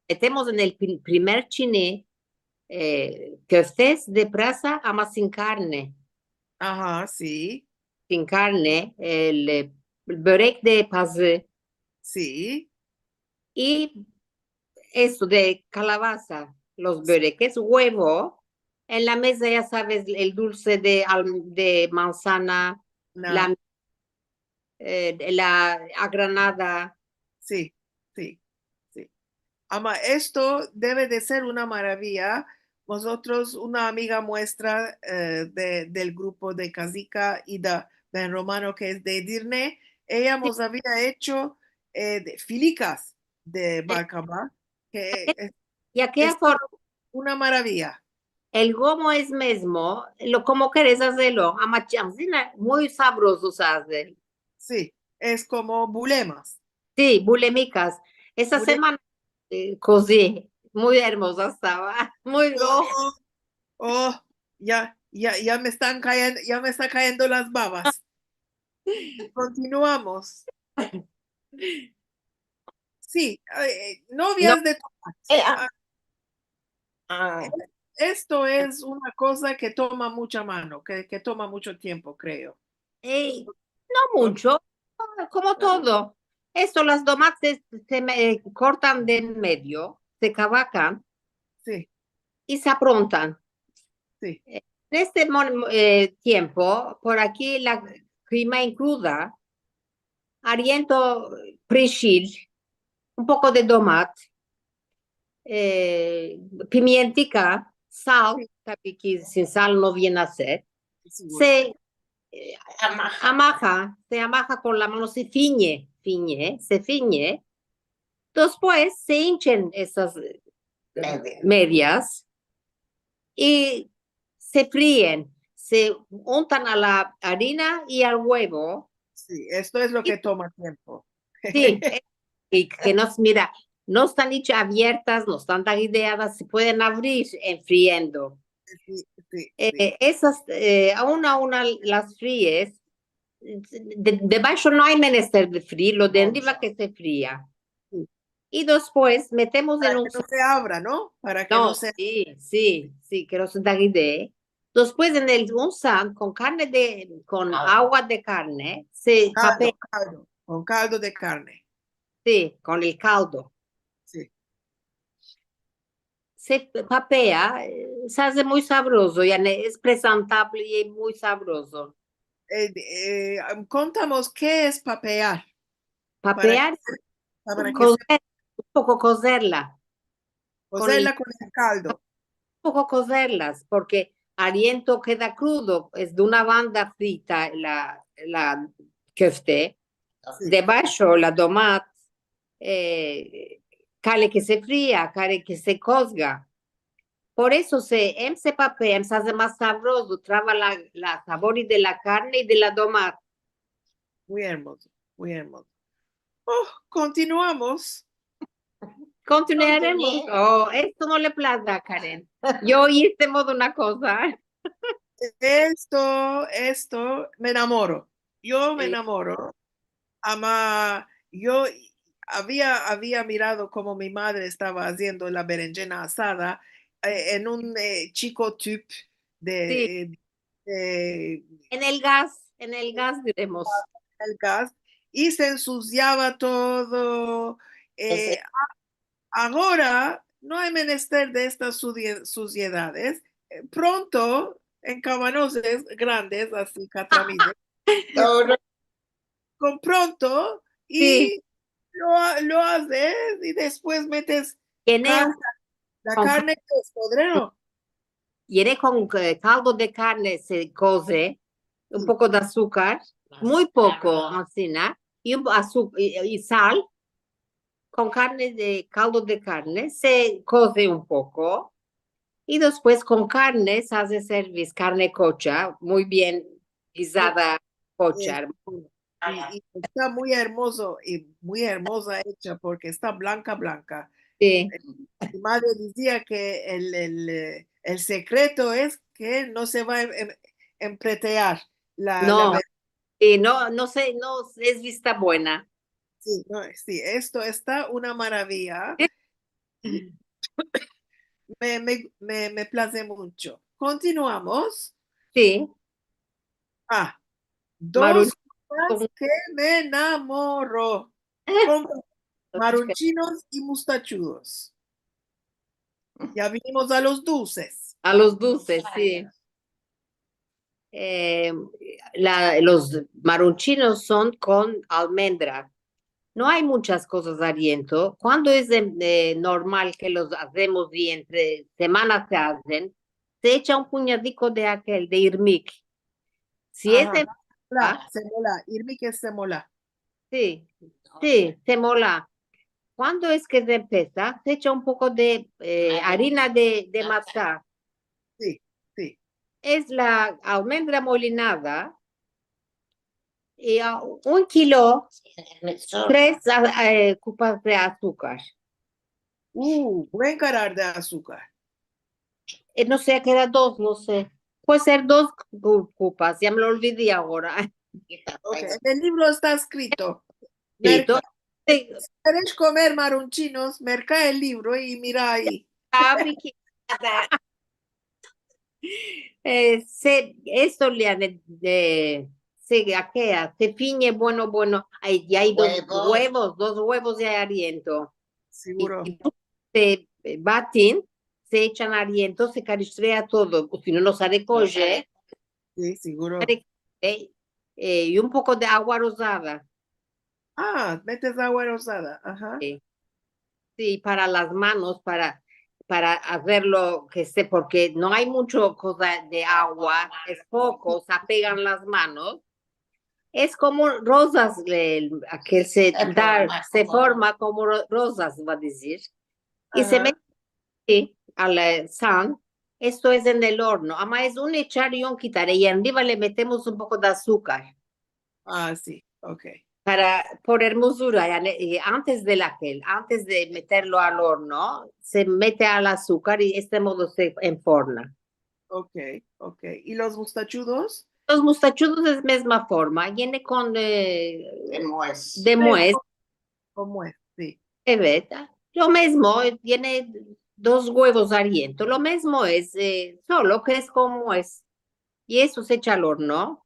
Metemos en el pri-, primer chine, e, koftes de prasa, ama sin karne. Aha, si. Sin karne, el, e, borek de paze. Si. I esto de kalabaza, los borekes, huevo, en la meza, ya saves, el dulse de al-, de manzana, la, e, de la agranada. Si, si, si. Ama, esto deve de ser una maraviya. Mozotros, una amiga muestra, e, de, del grupo de Kazika, Ida Ben Romano, ke es de Edirne, eya mos avia echo, e, de filikas de balkava, ke es, i akeya forma una maraviya. El gomo es mezmo, lo komo keres azerlo, ama chansina, muy savrozo se aze. Si, es komo bulemas. Si, bulemikas. Esa semana, e, kozi, muy ermoza estava, muy roja. O, o, o, ya, ya, ya me estan kayendo, ya me estan kayendo las babas. Kontinuamos. Si, e, e, novias de tomates. E, a, a, esto es una koza ke toma mucha mano, ke, ke toma mucho tiempo, kreo. E, no muncho, komo todo. Esto, las tomates se me, e, kortan de en medio, se kavakan. Si. I se aprontan. Si. En este mon-, e, tiempo, por aki la kima en kruda, ariento, prishil, un poko de tomat, e, pimientika, sal, si, tabi ke sin sal no viene a ser. Siguro. Se, e, amaha, se amaha kon la mano, se finye, finye, se finye. Despues se inchen esas, e, medias i se frien, se untan a la arina i al huevo. Si, esto es lo ke toma tiempo. Si, e, i ke no, mira, no estan echa aviertas, no estan tagideadas, se pueden avrir en friendo. Si, si, e, si. Esas, e, a una a una las fries, de, debasho no ay menester de frir, lo de enriva ke se fria. Si. I despues metemos en un sa-, para ke no se avra, no? Para ke no se... Si, si, si, ke no se tagidee. Despues en el, un san kon karne de, kon agua de karne, se papea. Kaldo, kaldo, kon kaldo de karne. Si, kon el kaldo. Si. Se papea, e, se aze muy savrozo, yani, es presentable i muy savrozo. eh, eh, kontamos ke es papear. Papear, kozer, un poko kozerla. Kozerla kon el kaldo. Un poko kozerlas, porke ariento keda krudo, es de una banda frita la, la kofte, debasho la domat, eh, kale ke se fria, kale ke se kozga. Por esto se, em se papea, em se aze mas savrozo, trava la, la savori de la karne i de la domat. Muy ermozo, muy ermozo. Oh, kontinuamos. Kontinuaremos. Oh, esto no le plaze a Karen. Yo oyi este modo una koza. Esto, esto, me enamoro. Yo me enamoro. Ama, yo avia, avia mirado komo mi madre estava aziendo la berenjena asada, eh, en un, eh, chiko tüp de, eh, en el gaz, en el gaz diremos. El gaz, i se ensuziava todo. Eh, agora no ay menester de estas suzie-, suziedades. Eh, pronto, en kavanozes grandes, asi, katramides, kon pronto, i lo, lo azes, i despues metes la karne, ke es kodrero. Yere kon, eh, kaldo de karne se koze, un poko de azukar, muy poko, asina, i un azu-, i, i sal, kon karne de, kaldo de karne, se koze un poko, i despues kon karne se aze servis, karne kocha, muy bien gizada, kocha. I, i esta muy ermozo, i muy ermoza echa, porke esta blanka, blanka. Si. Eh, mi madre dizia ke el, el, eh, el sekreto es ke no se va a em-, em-, empretear la, la... No. Si, no, no se, no es vista buena. Si, no, si, esto esta una maravia. Me, me, me, me plaze muncho. Kontinuamos. Si. Ah, dos kozas ke me enamoro. Marunchinos i mustachudos. Ya vinimos a los dulses. A los dulses, si. Eh, la, los marunchinos son kon almendra. No ay munchas kozas ariento. Kuando es de, eh, normal ke los azemos i entre semana se azen, se echa un punyadiko de akel, de irmik. Si es de... Semola, semola, irmik es semola. Si, si, semola. Kuando es ke se empesa, se echa un poko de, eh, arina de, de maska. Si, si. Es la almendra molinada, i a un kilo, tres, a, eh, kupas de azukar. Uh, buen karar de azukar. Eh, no se, ke era dos, no se. Puede ser dos ku-, kupas, ya me lo olvidi agora. Ok, en el livro esta eskrito. Si, Si keres komer marunchinos, merka el livro i mira ayi. Eh, se, esto le ane-, eh, se akea, se finye, bueno, bueno, ay, ya ay dos guevos, dos guevos ya ay ariento. Siguro. I, i se, eh, batin, se echan ariento, se karistrea todo, o si no, no sare koje. Si, siguro. Eh, eh, i un poko de agua rozada. Ah, metes agua rozada, aha. Si. Si, para las manos, para, para azerlo ke se, porke no ay muncho koza de agua, es poko, se apegan las manos. Es komo rozas, el, akel se da, se forma komo ro-, rozas, va a dizir. I se mete, si, al, eh, san, esto es en el orno. Ama es un echar i un kitar. I enriva le metemos un poko de azukar. Ah, si, ok. Para, por ermozura, yani, i antes de la, antes de meterlo al orno, se mete al azukar i este modo se enforna. Ok, ok. I los mustachudos? Los mustachudos es mezma forma, yene kon, eh, de muez. De muez. Kon muez, si. Evet, lo mezmo, tiene dos guevos ariento, lo mezmo es, eh, solo ke es kon muez. I esto se echa al orno.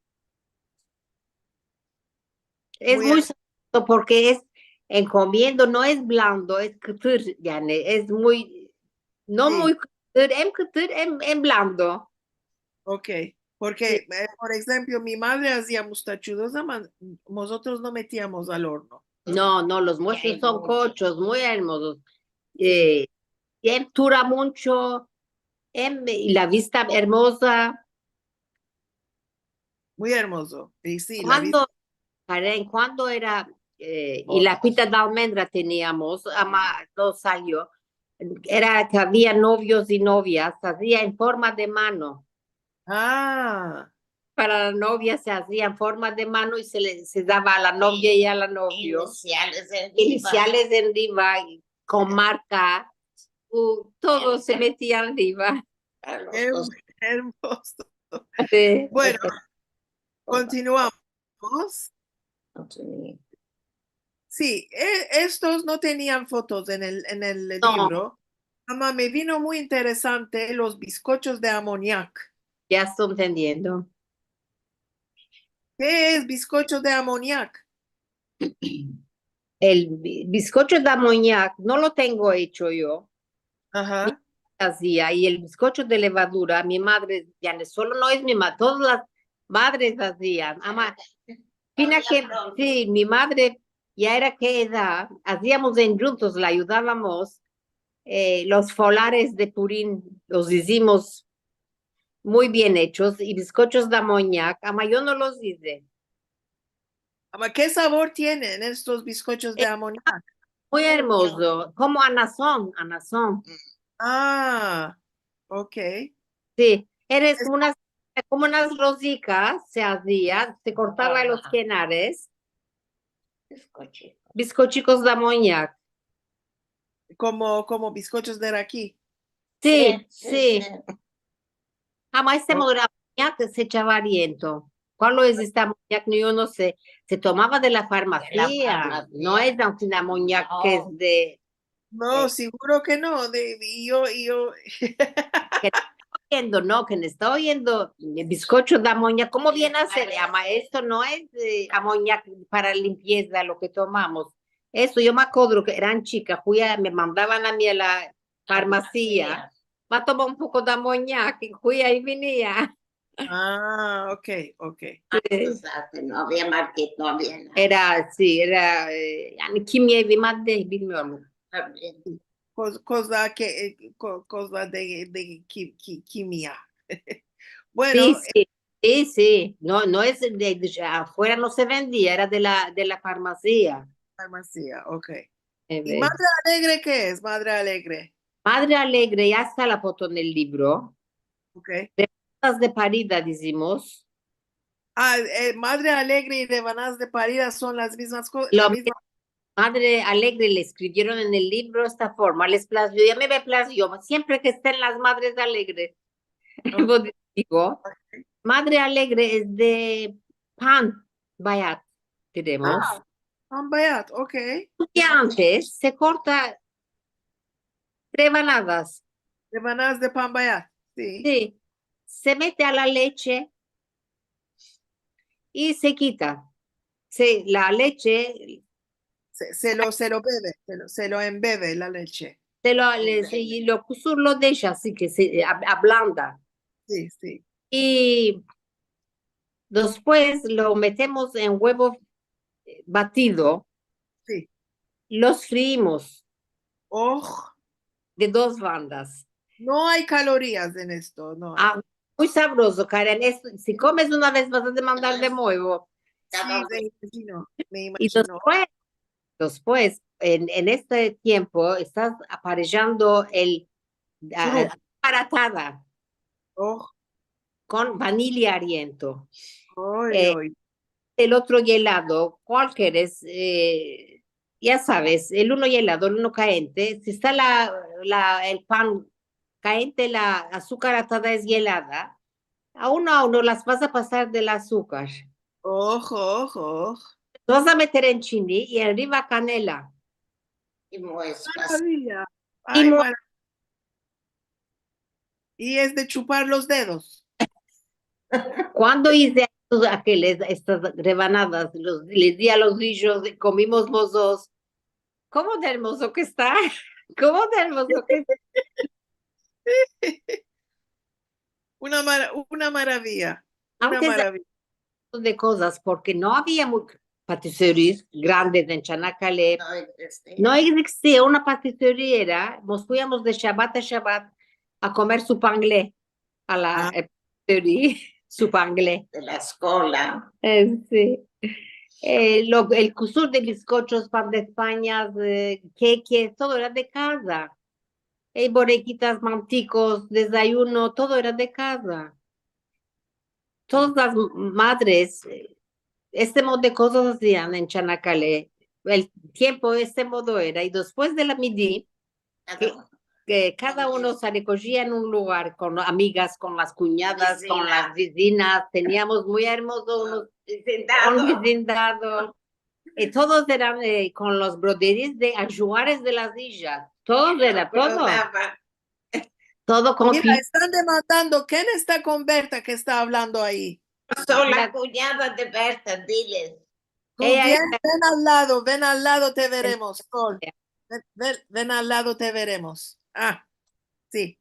Es muy sabrozo porke es, en komiendo, no es blando, es kıtır, yani es muy, no muy kıtır, em kıtır, em, em blando. Ok. Porke, e, por enshemplo, mi madre azia mustachudos, ama mozotros no metiamos al orno. No, no, los muestros son kochos, muy ermozos. E, i dura muncho, em, i la vista ermoza. Muy ermozo. I si, la vista. Kuando, Karen, kuando era, e, i la pita de almendra teniamos, ama no salio, era ke avia novios i novias, se azia en forma de mano. A. Para la novia se azia en forma de mano i se le, se dava a la novia i al novio. Inisiales enriva. Inisiales enriva, i kon marka, u, todo se metia enriva. Ermozo. Si. Bueno, kontinuamos. Si, e, estos no tenian fotos en el, en el livro. Ama me vino muy interesante los biskochos de amonyak. Ya esto entendiendo. Ke es biskocho de amonyak? El bi-, biskocho de amonyak no lo tengo echo yo. Aha. Azia, i el biskocho de levadura, mi madre, ya no solo no es mi madre, todas las madres azian. Ama, fina ke, si, mi madre ya era ke edad, aziamos endjuntos, la ayudavamos, e, los folares de Purim, los izimos muy bien echos, i biskochos de amonyak, ama yo no los ize. Ama ke savor tienen estos biskochos de amonyak? Muy ermozo, komo anazon, anazon. A, okey. Si, era komo unas, komo unas rozikas, se azia, se kortava los kenares. Biskochikos de amonyak. Komo, komo biskochos de raki. Si, si. Ama este amonyak se echava ariento. Kual es este amonyak? Yo no se. Se tomava de la farmasia. No es un amonyak ke es de... No, siguro ke no. De, i yo, i yo. Ke esta oyendo, no, ke esta oyendo, e, biskocho de amonyak. Komo viene a ser? Ama, esto no es, e, amonyak para limpieza lo ke tomamos. Esto, yo me akodro ke eran chika, fuia, me mandavan a mi a la farmasia. Va tomar un poko de amonyak, i fuia i venia. A, okey, okey. Si. Exacto, no avia market, no avia nada. Era, si, era, e, yani kimyevi made, bilmiyorum. Tabii. Kos-, koza ke, e, ko-, koza de, de ki-, ki-, kimya. Bueno, Si, si, si, si. No, no es de, de, afuera no se vendia, era de la, de la farmasia. Farmasia, okey. Evet. I madre alegre ke es? Madre alegre. Madre alegre, ya esta la foto en el livro. Okey. Rebanadas de parida, dizimos. A, e, madre alegre i rebanadas de parida son las mizmas ko-, Lo la mizma. Madre alegre le eskrivieron en el livro esta forma, les plazio, i a mi me plazio, siempre ke esten las madres alegres. Digo, madre alegre es de pan bayat, diremos. A, pan bayat, okey. Un dia antes se korta rebanadas. Rebanadas de pan bayat, si. Si. Se mete a la leche i se kita. Se, la leche... Se, se lo, se lo beve, se lo, se lo embebe la leche. Se lo, le, se, i lo kusur lo desha, asi ke se ab-, ablanda. Si, si. I despues lo metemos en huevo, e, batido. Si. Los friimos. Oh. De dos bandas. No ay kalorias en esto, no. A, muy savrozo, Karen. Es, si komes una vez vas a demandar de muevo. Si, me imajino, me imajino. I despues, despues, en, en este tiempo, estas aparejando el, a, azukar atada. Oh. Kon vanilia ariento. Oy, e, oy. El otro yelado, kual keres? E, ya saves, el uno yelado, el uno kaente. Si esta la, la, el pan kaente, la azukar atada es yelada, a uno a uno las vas a pasar del azukar. Oh, oh, oh. Vas a meter en chini i enriva kanela. I muespas. Maraviya. Ay, maraviya. I es de chupar los dedos. Kuando ize estos, akeles, estas rebanadas, los, les di a los ijos, komimos los dos. Komo de ermozo ke esta? Komo de ermozo ke esta? Una mara-, una maraviya. Una maravia. Antes de kozas, porke no avia mu-, patisseries grandes en Chanakale. No egzistia. No egzistia una patisserie, era, mos fuiamos de Shabat a Shabat a komer supangle a la, eh, patisserie, supangle. De la eskola. Eh, si. Eh, lo, el kusur de biskochos, pan de Espanya, eh, kekes, todo era de kaza. Eh, borekitas, mantikos, dezayuno, todo era de kaza. Todas las madres, eh, este modo de kozas azian en Chanakale. El tiempo, este modo era. I despues de la midi, ke, ke kada uno se rekojiya en un lugar kon amigas, kon las kunyadas, kon las vizinas. Teniamos muy ermozo unos, un vizindado. I todos eran, eh, kon los broderis de ajuares de las ijas. Todos era, todo. Todo kon... Mira, estan demandando, ken esta kon Berta ke esta avlando ayi? Yo so la kunyada de Berta, diles. Tu vien, ven al lado, ven al lado, te veremos, Sol. Ven, ven, ven al lado, te veremos. Ah, si.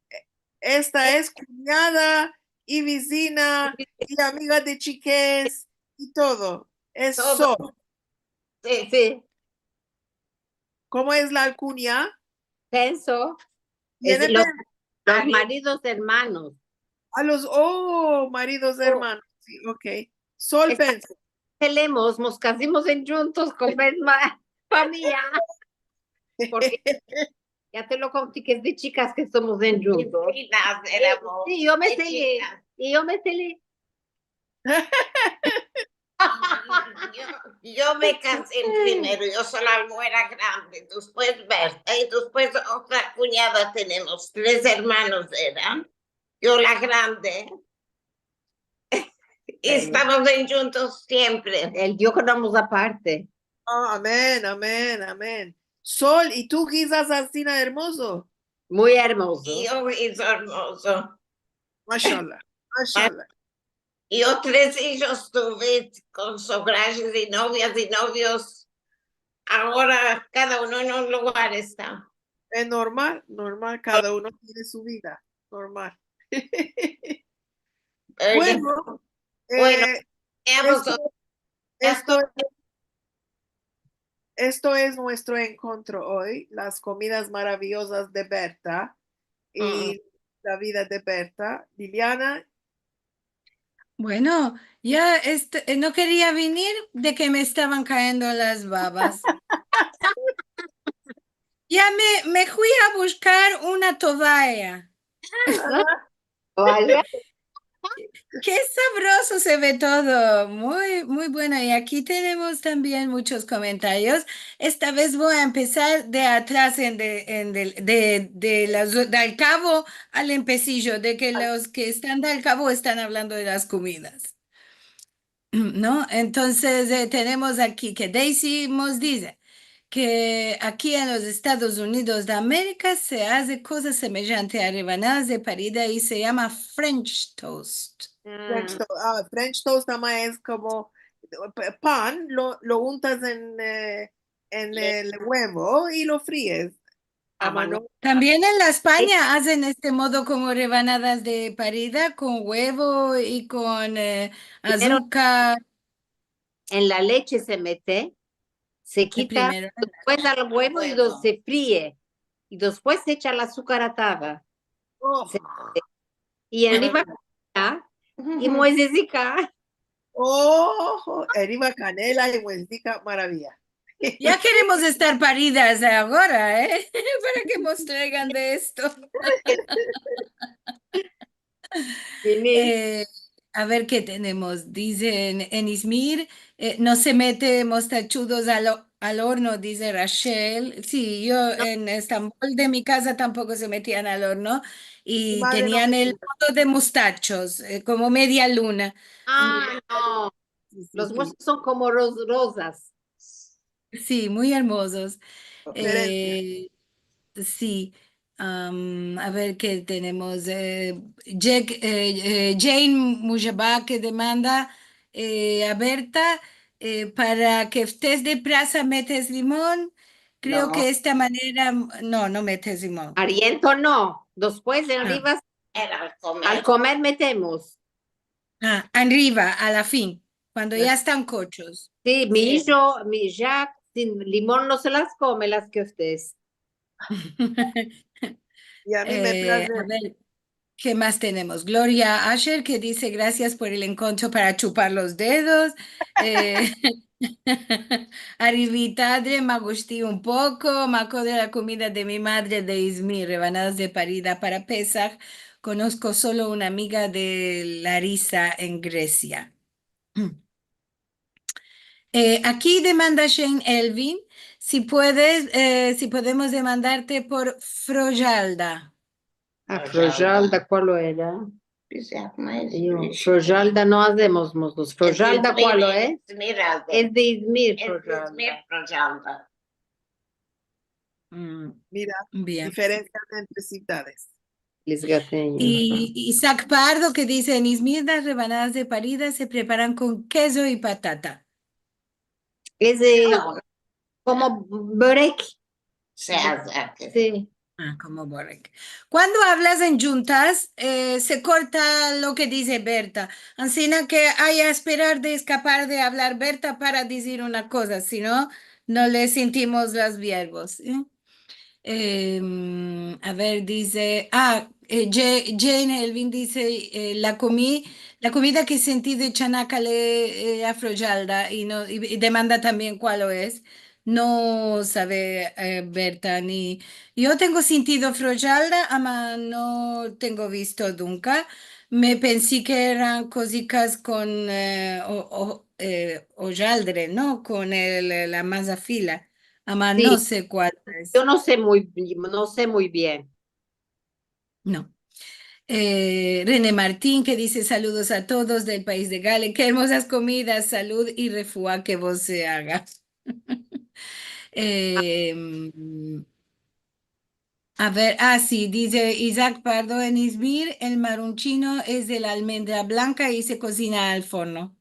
Esta es kunyada i vizina i amiga de chikez i todo. Es Sol. Si, si. Komo es la alkunya? Penso. Tiene los, los maridos ermanos. A los, oh, maridos ermanos. Si, ok. Sol Penso. Selemos, mos kazimos endjuntos kon mezma famiya. Porke ya te lo konti ke es de chikas ke somos endjuntos. Vecinas eramos. Si, yo me seli. I yo me seli. Yo, yo me kazi primero, yo so la mujer grande, despues Berta, i despues otra kunyada tenemos, tres ermanos eran, yo la grande. I estamos endjuntos siempre. El Dio kedamos aparte. Oh, amen, amen, amen. Sol, i tu gizas asina ermozo? Muy ermozo. I yo gizo ermozo. Mashallah, mashallah. I yo tres ijos tuve kon sograjes i novias i novios. Agora kada uno en un lugar esta. Es normal, normal, kada uno tiene su vida, normal. Bueno, eh, esto, esto es, esto es nuestro enkontro oy, las komidas maraviyozas de Berta i la vida de Berta. Liliana, Bueno, ya, este, eh, no keria venir de ke me estavan kayendo las babas. Ya me, me fui a bushkar una tovaya. Tovaya. Ke savrozo se ve todo. Muy, muy bueno. I aki tenemos tambien muchos komentarios. Esta vez vo a empesar de atras en de, en del, de, de las, dal kavo al empesijo, de ke los ke estan dal kavo estan avlando de las komidas. No? Entonses, eh, tenemos aki ke Daisy mos dize ke aki en los Estados Unidos de Amerika se aze kozas semejante a rebanadas de parida i se yama French toast. French toast, ah, French toast nada mas es komo, eh, pa-, pan, lo, lo untas en, eh, en el uevo i lo fries. A mano. Tambien en la Espanya azen este modo komo rebanadas de parida kon uevo i kon, eh, azukar. Primero en la leche se mete, se kita, despues al uevo i se frie, i despues se echa la azukar atada. Se mete. I arriva kanela i muezezika. Oh, arriva kanela i muezezika, maraviya. Ya keremos estar paridas agora, eh? Para ke mos traigan de esto. Eh, a ver ke tenemos. Dizen en Izmir, eh, no se mete mostachudos al o-, al orno, dize Rachel. Si, yo en Estambol de mi kaza tampoko se metian al orno i tenian el modo de mostachos, eh, komo media luna. Ah, no. Los mostachos son komo ros-, rozas. Si, muy ermozos. Eh, si. Am, a ver ke tenemos. Eh, Jack, eh, eh, Jane Mujaba ke demanda, eh, a Berta, eh, para keftes de prasa metes limon. Kreo ke esta manera, no, no metes limon. Ariento no. Despues en arriva, al komer metemos. Ah, arriva, a la fin, kuando ya estan kochos. Si, mi ijo, mi ijak, sin limon no se las kome las koftes. I a mi me plaze. A ver, ke mas tenemos? Gloria Asher, ke dize: "Grasias por el enkontro para chupar los dedos." Eh, Arrivitadre, me gusti un poko, me akodro de la komida de mi madre de Izmir, rebanadas de parida para Pesah. Konosko solo una amiga de Larisa en Gresia. Eh, aki demanda Jane Elvin si puedes, eh, si podemos demandarte por frojalda. A frojalda, kual era? Frojalda no azemos mozos. Frojalda, kual es? Es de Izmir, frojalda. Mira, diferensias entre sivdades. Izgateño. I Isak Pardo ke dize: "En Izmir las rebanadas de parida se preparan kon kezo i patata." Es komo borek. Se aze. Si. Ah, komo borek. Kuando avlas en djuntas, eh, se korta lo ke dize Berta. Ansina ke ay a esperar de eskapar de avlar Berta para dizir una koza, si no, no le sintimos los verbos, eh. Em, a ver, dize, ah, eh, Je-, Jane Elvin dize, eh, la komi-, la komida ke senti de chanaka le, eh, a frojalda, i no, i, i demanda tambien kual es. No save, eh, Berta, ni yo tengo sintido frojalda, ama no tengo visto nunka. Me pensi ke eran kozikas kon, eh, o, o, eh, ojaldre, no? Kon el, la maza fina. Ama no se kual es. Yo no se muy, no se muy bien. No. Eh, René Martin, ke dize: "Saludos a todos del pais de Gale. Ke ermozas komidas, salud i refua ke vos se aga." Em, a ver, ah, si, dize Isak Pardo: "En Izmir, el marunchino es de la almendra blanka i se kozina al forno."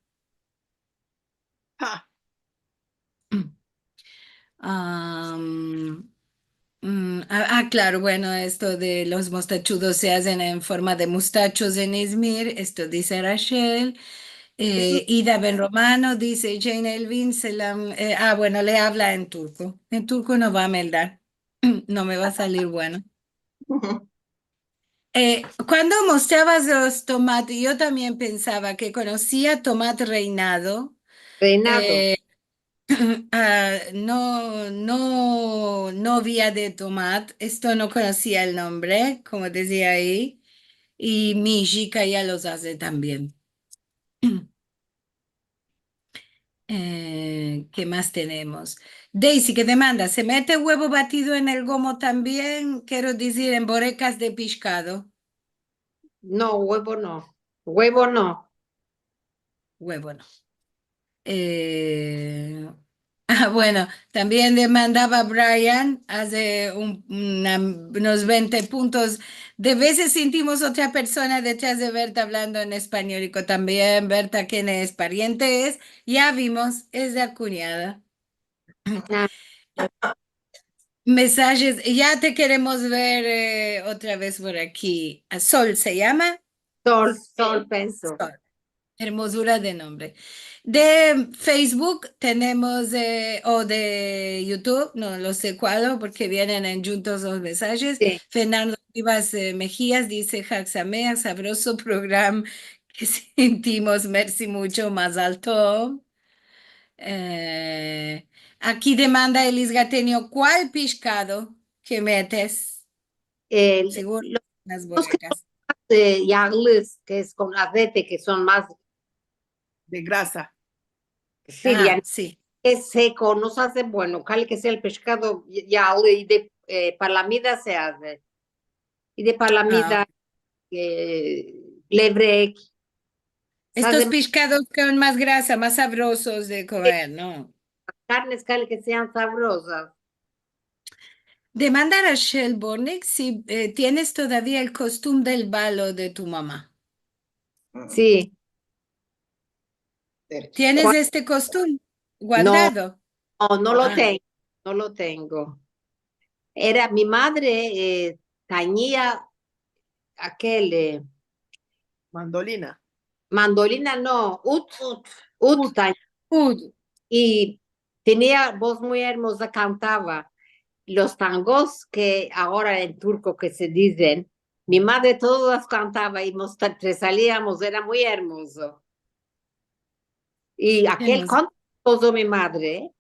Am, mm, ah, ah, klaro, bueno, esto de los mostachudos se azen en forma de mostachos en Izmir, esto dize Rachel. Eh, Ida Ben Romano dize: "Jane Elvin, selam", eh, ah, bueno, le avla en turko. En turko no vo a meldar. No me va a salir bueno. Eh, kuando mostravas los tomat, yo tambien pensava ke konosia tomat reinado. Reinado. Eh, ah, no, no, novia de tomat. Esto no konosia el nombre, komo dizia ayi. I mi ijika ya los aze tambien. Eh, ke mas tenemos? Daisy, ke demanda: "Se mete uevo batido en el gomo tambien? Kero dizir, en borekas de pishkado." No, uevo no. Uevo no. Uevo no. Eh, ah, bueno, tambien demandava Brian aze un, una, unos vente puntos. De vezes sintimos otra persona detras de Berta avlando en espanyoliko tambien. Berta, ken es? Pariente es. Ya vimos, es la kunyada. Mensajes, ya te keremos ver, eh, otra vez por aki. A Sol se yama. Sol, Sol, penso. Sol. Ermozura de nombre. De Facebook tenemos, eh, o de YouTube, no lo se kual, porke vienen en djuntos los mensajes. Si. Fernando Rivas, eh, Mejias dize: "Hag Sameach, savrozo programa ke sintimos, mersi muncho, mazal tov." Eh, aki demanda el izgateño: "Kual pishkado ke metes?" El, segur los, las borekas. Eh, yaglis, ke es kon azete, ke son mas de grasa. Si, ah, ya, si. Es seko, no se aze bueno, kale ke sea el pishkado, ya, ya, i de, eh, palamida se aze. I de palamida, ah, eh, levrek. Estos pishkados son mas grasa, mas savrozos de komer, no? Las karnes kale ke sean savrozas. Demanda Rachel Bornik si, eh, tienes todavia el kostum del balo de tu mama. Si. Tienes este kostum guardado? No, no lo tengo, no lo tengo. Era mi madre, eh, tanyia akel, eh, mandolina. Mandolina no, ut. Ut. Ut, ut. Tanya. Ut. I tenia voz muy ermoza, kantava los tangos ke agora en turko ke se dizen. Mi madre todas las kantava i mos ta-, te saliamos, era muy ermozo. I akel, kuando se pozo mi madre,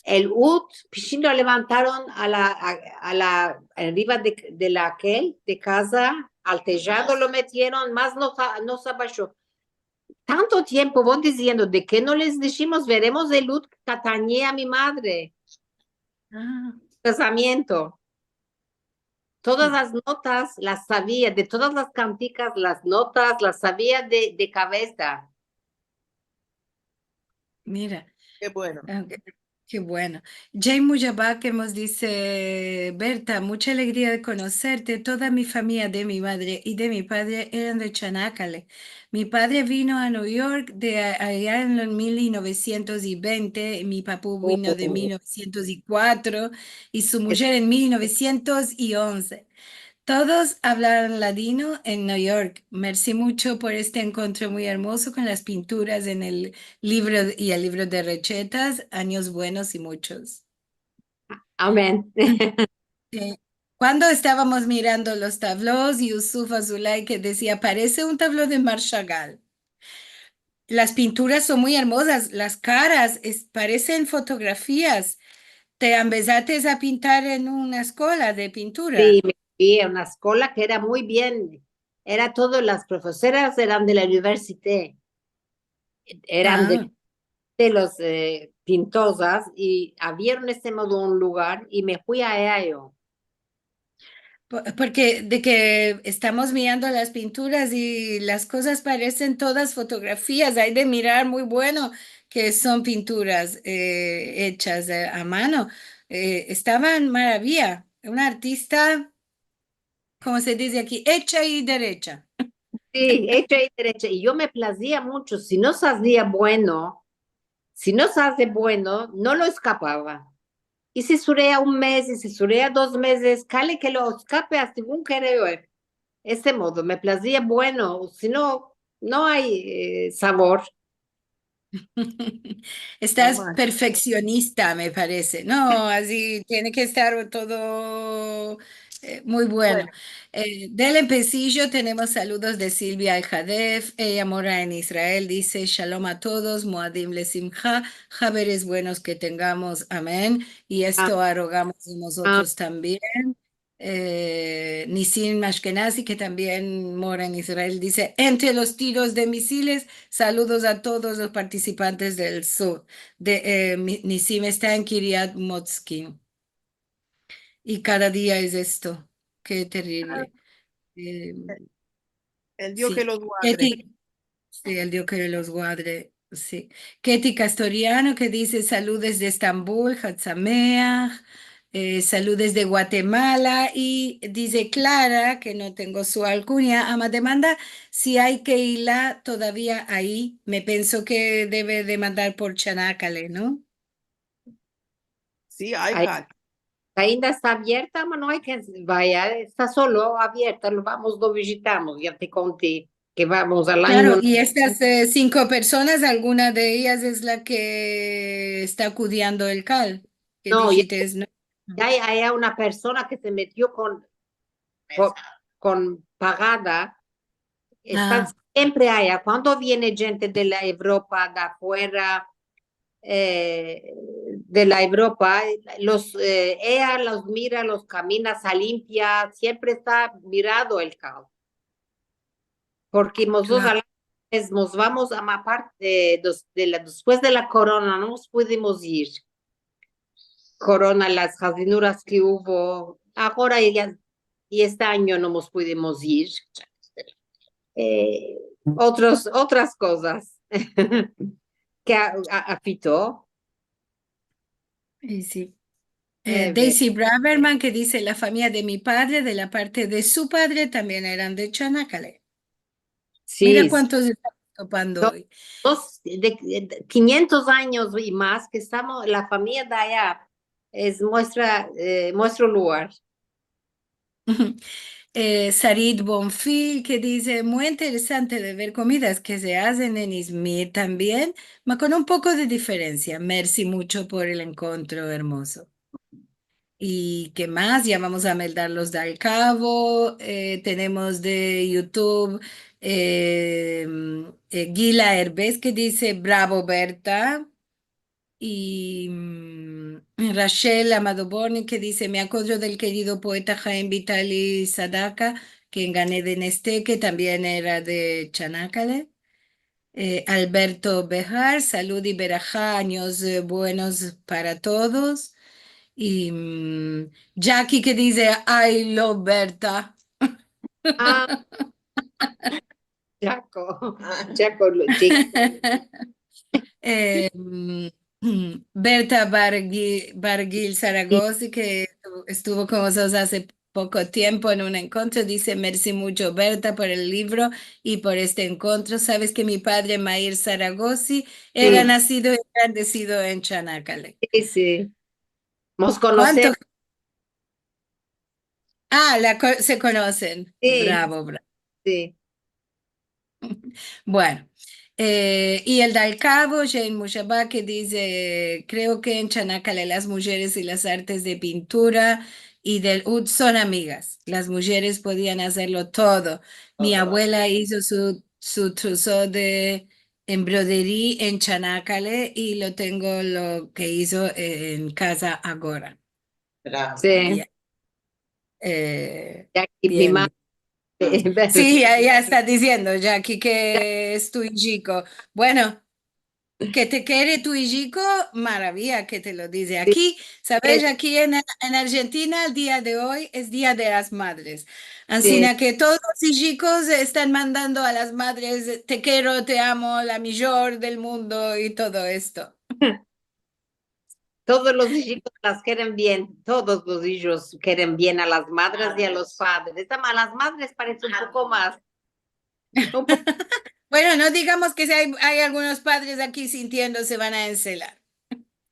el ut, pishin lo levantaron a la, a, a la, arriva de, de la akel, de kaza, al tejado lo metieron, mas no sa-, no se abasho. Tanto tiempo vo diziendo, de ke no les dishimos, veremos el ut ke tania mi madre. A. Kazamiento. Todas las notas las savia, de todas las kantikas, las notas las savia de, de kavesa. Mira. Ke bueno. A, ke, ke bueno. Jay Mujabak ke mos dize, Berta, mucha alegria de konoserte. Toda mi famiya de mi madre i de mi padre eran de Chanakale. Mi padre vino a New York de a-, aya en los mil novesientos i vente, mi papu vino de mil novesientos i kuatro i su mujer en mil novesientos i onze. Todos avlaron ladino en New York. Mersi mucho por este enkontro muy ermozo kon las pinturas en el livro i el livro de rechetas. Anyos buenos i muchos. Amen. Eh, kuando estavamos mirando los tavlos, Yusuf Azulay ke dizia, parese un tavlo de Marc Chagall. Las pinturas son muy ermozas, las karas es-, paresen fotografias. Te ambezates a pintar en una eskola de pintura? Si, me fui a una eskola ke era muy bien. Era todo, las profesoras eran de la universidad. Eran de, a, de los, eh, pintozas i abrieron este modo un lugar i me fui a ello. Po-, porke de ke estamos mirando las pinturas i las kozas paresen todas fotografias, ay de mirar muy bueno ke son pinturas, eh, echas, eh, a mano. Eh, estavan maraviya. Una artista, komo se dize aki, echa i derecha. Si, echa i derecha. I yo me plazia mucho. Si no se azia bueno, si no se aze bueno, no lo eskapava. I si surea un mez, i si surea dos mezes, kale ke lo eskape a segun kere yo. Este modo, me plazia bueno, si no, no ay, eh, savor. Estas perfeksionista, me parese. No, azi tiene ke estar todo, eh, muy bueno. Bueno. Eh, del empesijo tenemos saludos de Silvia Alhadef. Eya mora en Israel, dize, "Shalom a todos, moadim lesimha, haberes buenos ke tengamos, amen." I esto arogamos de mozotros tambien. Eh, Nisim Ashkenazi, ke tambien mora en Israel, dize, "Entre los tiros de misiles, saludos a todos los partisipantes del sur." De, eh, mi-, Nisim esta en Kiryat Motskin. I kada dia es esto. Ke terrible. Eh, el Dio ke los guadre. Keti, si, el Dio ke los guadre, si. Keti Castoriano ke dize, "Saludes de Estambul, Hag Sameach." Eh, saludes de Guatemala. I dize Clara, ke no tengo su alkunya, ama demanda si ay keila todavia ayi. Me penso ke deve de mandar por Chanakale, no? Si, ay, ay, kal. Ainda esta avierta, ma no ay ken vaya, esta solo avierta, lo vamos, lo vijitamos, ya te konti ke vamos al anyo. Klaro, i estas, eh, sinko personas, alguna de eyas es la ke esta kudiando el kal, ke dijites, no? Ya ay, ay una persona ke se metio kon, kon, kon pagada. Estan siempre aya. Kuando viene djente de la Evropa, de afuera, eh, de la Evropa, los, eh, eya los mira, los kamina, se limpia, siempre esta mirado el kal. Porke mozotros a la vez mos vamos a ma parte de, de la, despues de la korona, no mos pudimos ir. Korona, las hazinuras ke uvo, agora ya, i este anyo no mos pudimos ir. Eh, otros, otras kozas ke a-, a-, afito. I si. Eh, Daisy Braverman ke dize, "La famiya de mi padre, de la parte de su padre, tambien eran de Chanakale." Si. Mira kuantos estamos topando oy. Dos, de, de kinyentos anyos i mas ke estamos, la famiya de aya es muestra, eh, muestro lugar. Eh, Sarit Bonfil, ke dize, muy interesante de ver komidas ke se azen en Izmir tambien, ma kon un poko de diferensia. Mersi muncho por el enkontro ermozo. I ke mas? Ya vamos a meldar los dal kavo. Eh, tenemos de YouTube, eh, mm, eh, Gila Herbes, ke dize, "Bravo, Berta". I, mm, Rachel Amado Borni, ke dize, "Me akodro del kerido poeta Haim Vitali Sadaka, ke en Gan Eden este, ke tambien era de Chanakale". Eh, Alberto Bejar, "Salud i beraha, anyos, eh, buenos para todos". I, mm, Jackie, ke dize, "I love Berta". A. Jako. A, Jako, lo, Jackie. Eh, mm, Berta Bargi-, Bargil Zaragoza, ke estuvo kon mozotros aze poko tiempo en un enkontro, dize, "Mersi muncho, Berta, por el livro i por este enkontro. Saves ke mi padre, Mair Zaragoza, era nazido i engrandesido en Chanakale". Si, si. Mos konosemos. Kuanto? A, la ko-, se konosen. Si. Bravo, bravo. Si. Bueno, eh, i el dal kavo, Jane Mushaba, ke dize, "Kreo ke en Chanakale las mujeres i las artes de pintura i del ud son amigas. Las mujeres podian azerlo todo. Mi abuela izo su, su trozo de embroiderie en Chanakale i lo tengo lo ke izo en kaza agora". Bravo. Si. Bien. Eh, Jackie, mi madre. Si, ya, ya esta diziendo, Jackie, ke es tu ijiko. Bueno, ke te kere tu ijiko, maraviya ke te lo dize. Si. Aki, saves, aki en, en Arjentina, el dia de oy es Dia de las Madres. Si. Ansina ke todos los ijikos estan mandando a las madres, "Te kero, te amo, la mijor del mundo" i todo esto. Todos los ijos las keren bien, todos los ijos keren bien a las madres i a los padres. A las madres parese un poko mas. Un po- Bueno, no digamos ke si ay, ay algunos padres aki sintiendose van a enselar.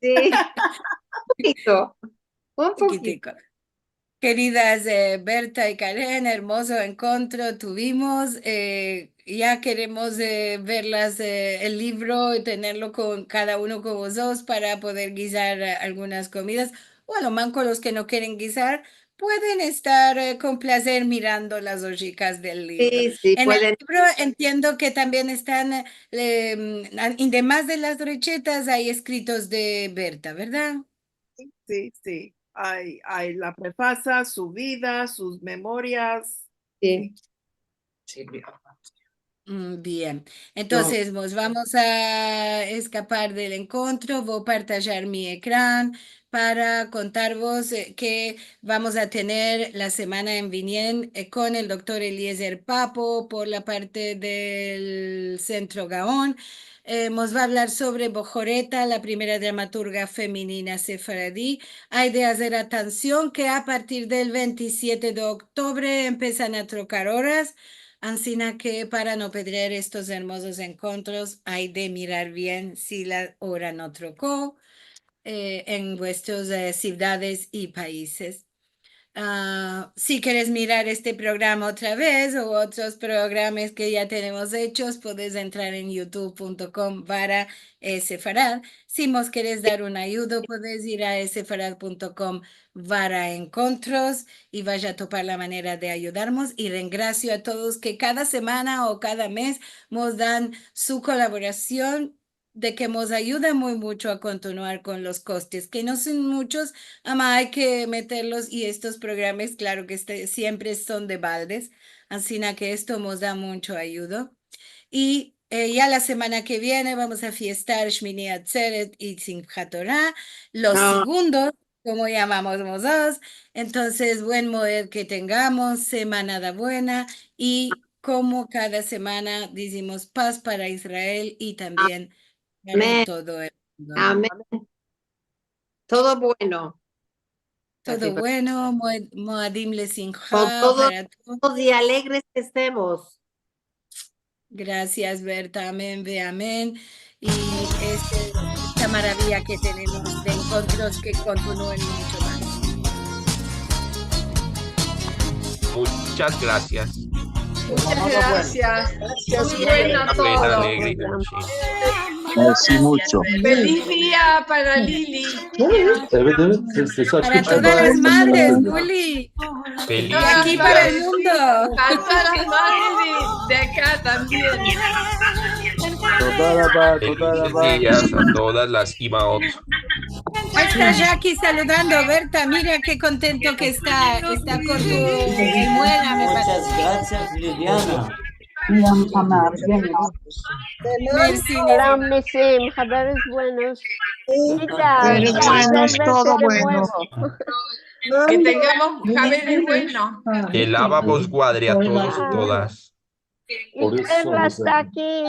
Si. Un pokito. Un pokito. Keridas, eh, Berta i Karen, ermozo enkontro tuvimos. Eh, ya keremos, eh, verlas, eh, el livro i tenerlo kon kada uno kon vozotros para poder gizar, eh, algunas komidas. O a lo manko los ke no keren gizar pueden estar, eh, kon plazer mirando las ojikas del livro. Si, si, pueden. En el livro entiendo ke tambien estan, eh, mm, ademas de las resetas, ay eskritos de Berta, verdad? Si, si, si. Ay, ay la prefaza, su vida, sus memorias. Si. Si. Mm, bien. Entonses, mos vamos a eskapar del enkontro. Vo a partajar mi ekran para kontarvos, eh, ke vamos a tener la semana en vinien, eh, kon el doktor Eliezer Papo por la parte del Sentro Gaon. Eh, mos va a avlar sovre Bojoreta, la primera dramaturga femenina sefaradi. Ay de azer atansion ke a partir del ventisiete de oktobre empesan a trokar oras, ansina ke para no pedrer estos ermozos enkontros ay de mirar bien si la ora no troko, eh, en vuestros, eh, sivdades i paizes. A, si keres mirar este programa otra vez o otros programas ke ya tenemos echos, puedes entrar en youtube punto com barra sefarad. Si mos keres dar un ayudo, puedes ir a sefarad punto com barra enkontros i vas a topar la manera de ayudarmos. I rengrasio a todos ke kada semana o kada mez mos dan su kolaborasion de ke mos ayuda muy muncho a kontinuar kon los kostes, ke no son munchos, ama ay ke meterlos, i estos programas, klaro ke este, siempre son de baldes, ansina ke esto mos da muncho ayudo. I, eh, ya la semana ke viene vamos a fiestar Shmini Atzeret i Simchat Torah, los segundos komo yamamos mozotros. Entonses, buen moed ke tengamos, semanada buena, i komo kada semana dizimos, paz para Israel i tambien para todo el mundo. Amen. Todo bueno. Todo bueno, moed-, moadim lesimha para todos. Kon todo, i alegres ke estemos. Grasias, Berta. Amen ve amen. I este, esta maraviya ke tenemos de enkontros ke kontinuen muncho mas. Much-, Muchas gracias. Muchas gracias. Muy bueno Una plena todo. Alegre noche. Mersi mucho. Feliz dia para Lili. Evet, evet. Se, se Para eskucha todas las bastante. Madres, Luli. Feliz Y aquí para el mundo. A todas las madres de, de aka tambien. Toda raba, toda Felices raba. Dias a todas las imaot. Ahí esta Jackie saludando. Berta, mira ke kontento ke esta. Esta kon su muela, me parese. Muchas gracias, Liliana. Mersi, Selam Nesim, haberes buenos. Ita, Haberes buenos, todo bueno. Que tengamos haberes buenos. Ke el Aba vos guadre a todos i todas. I Perla esta aki.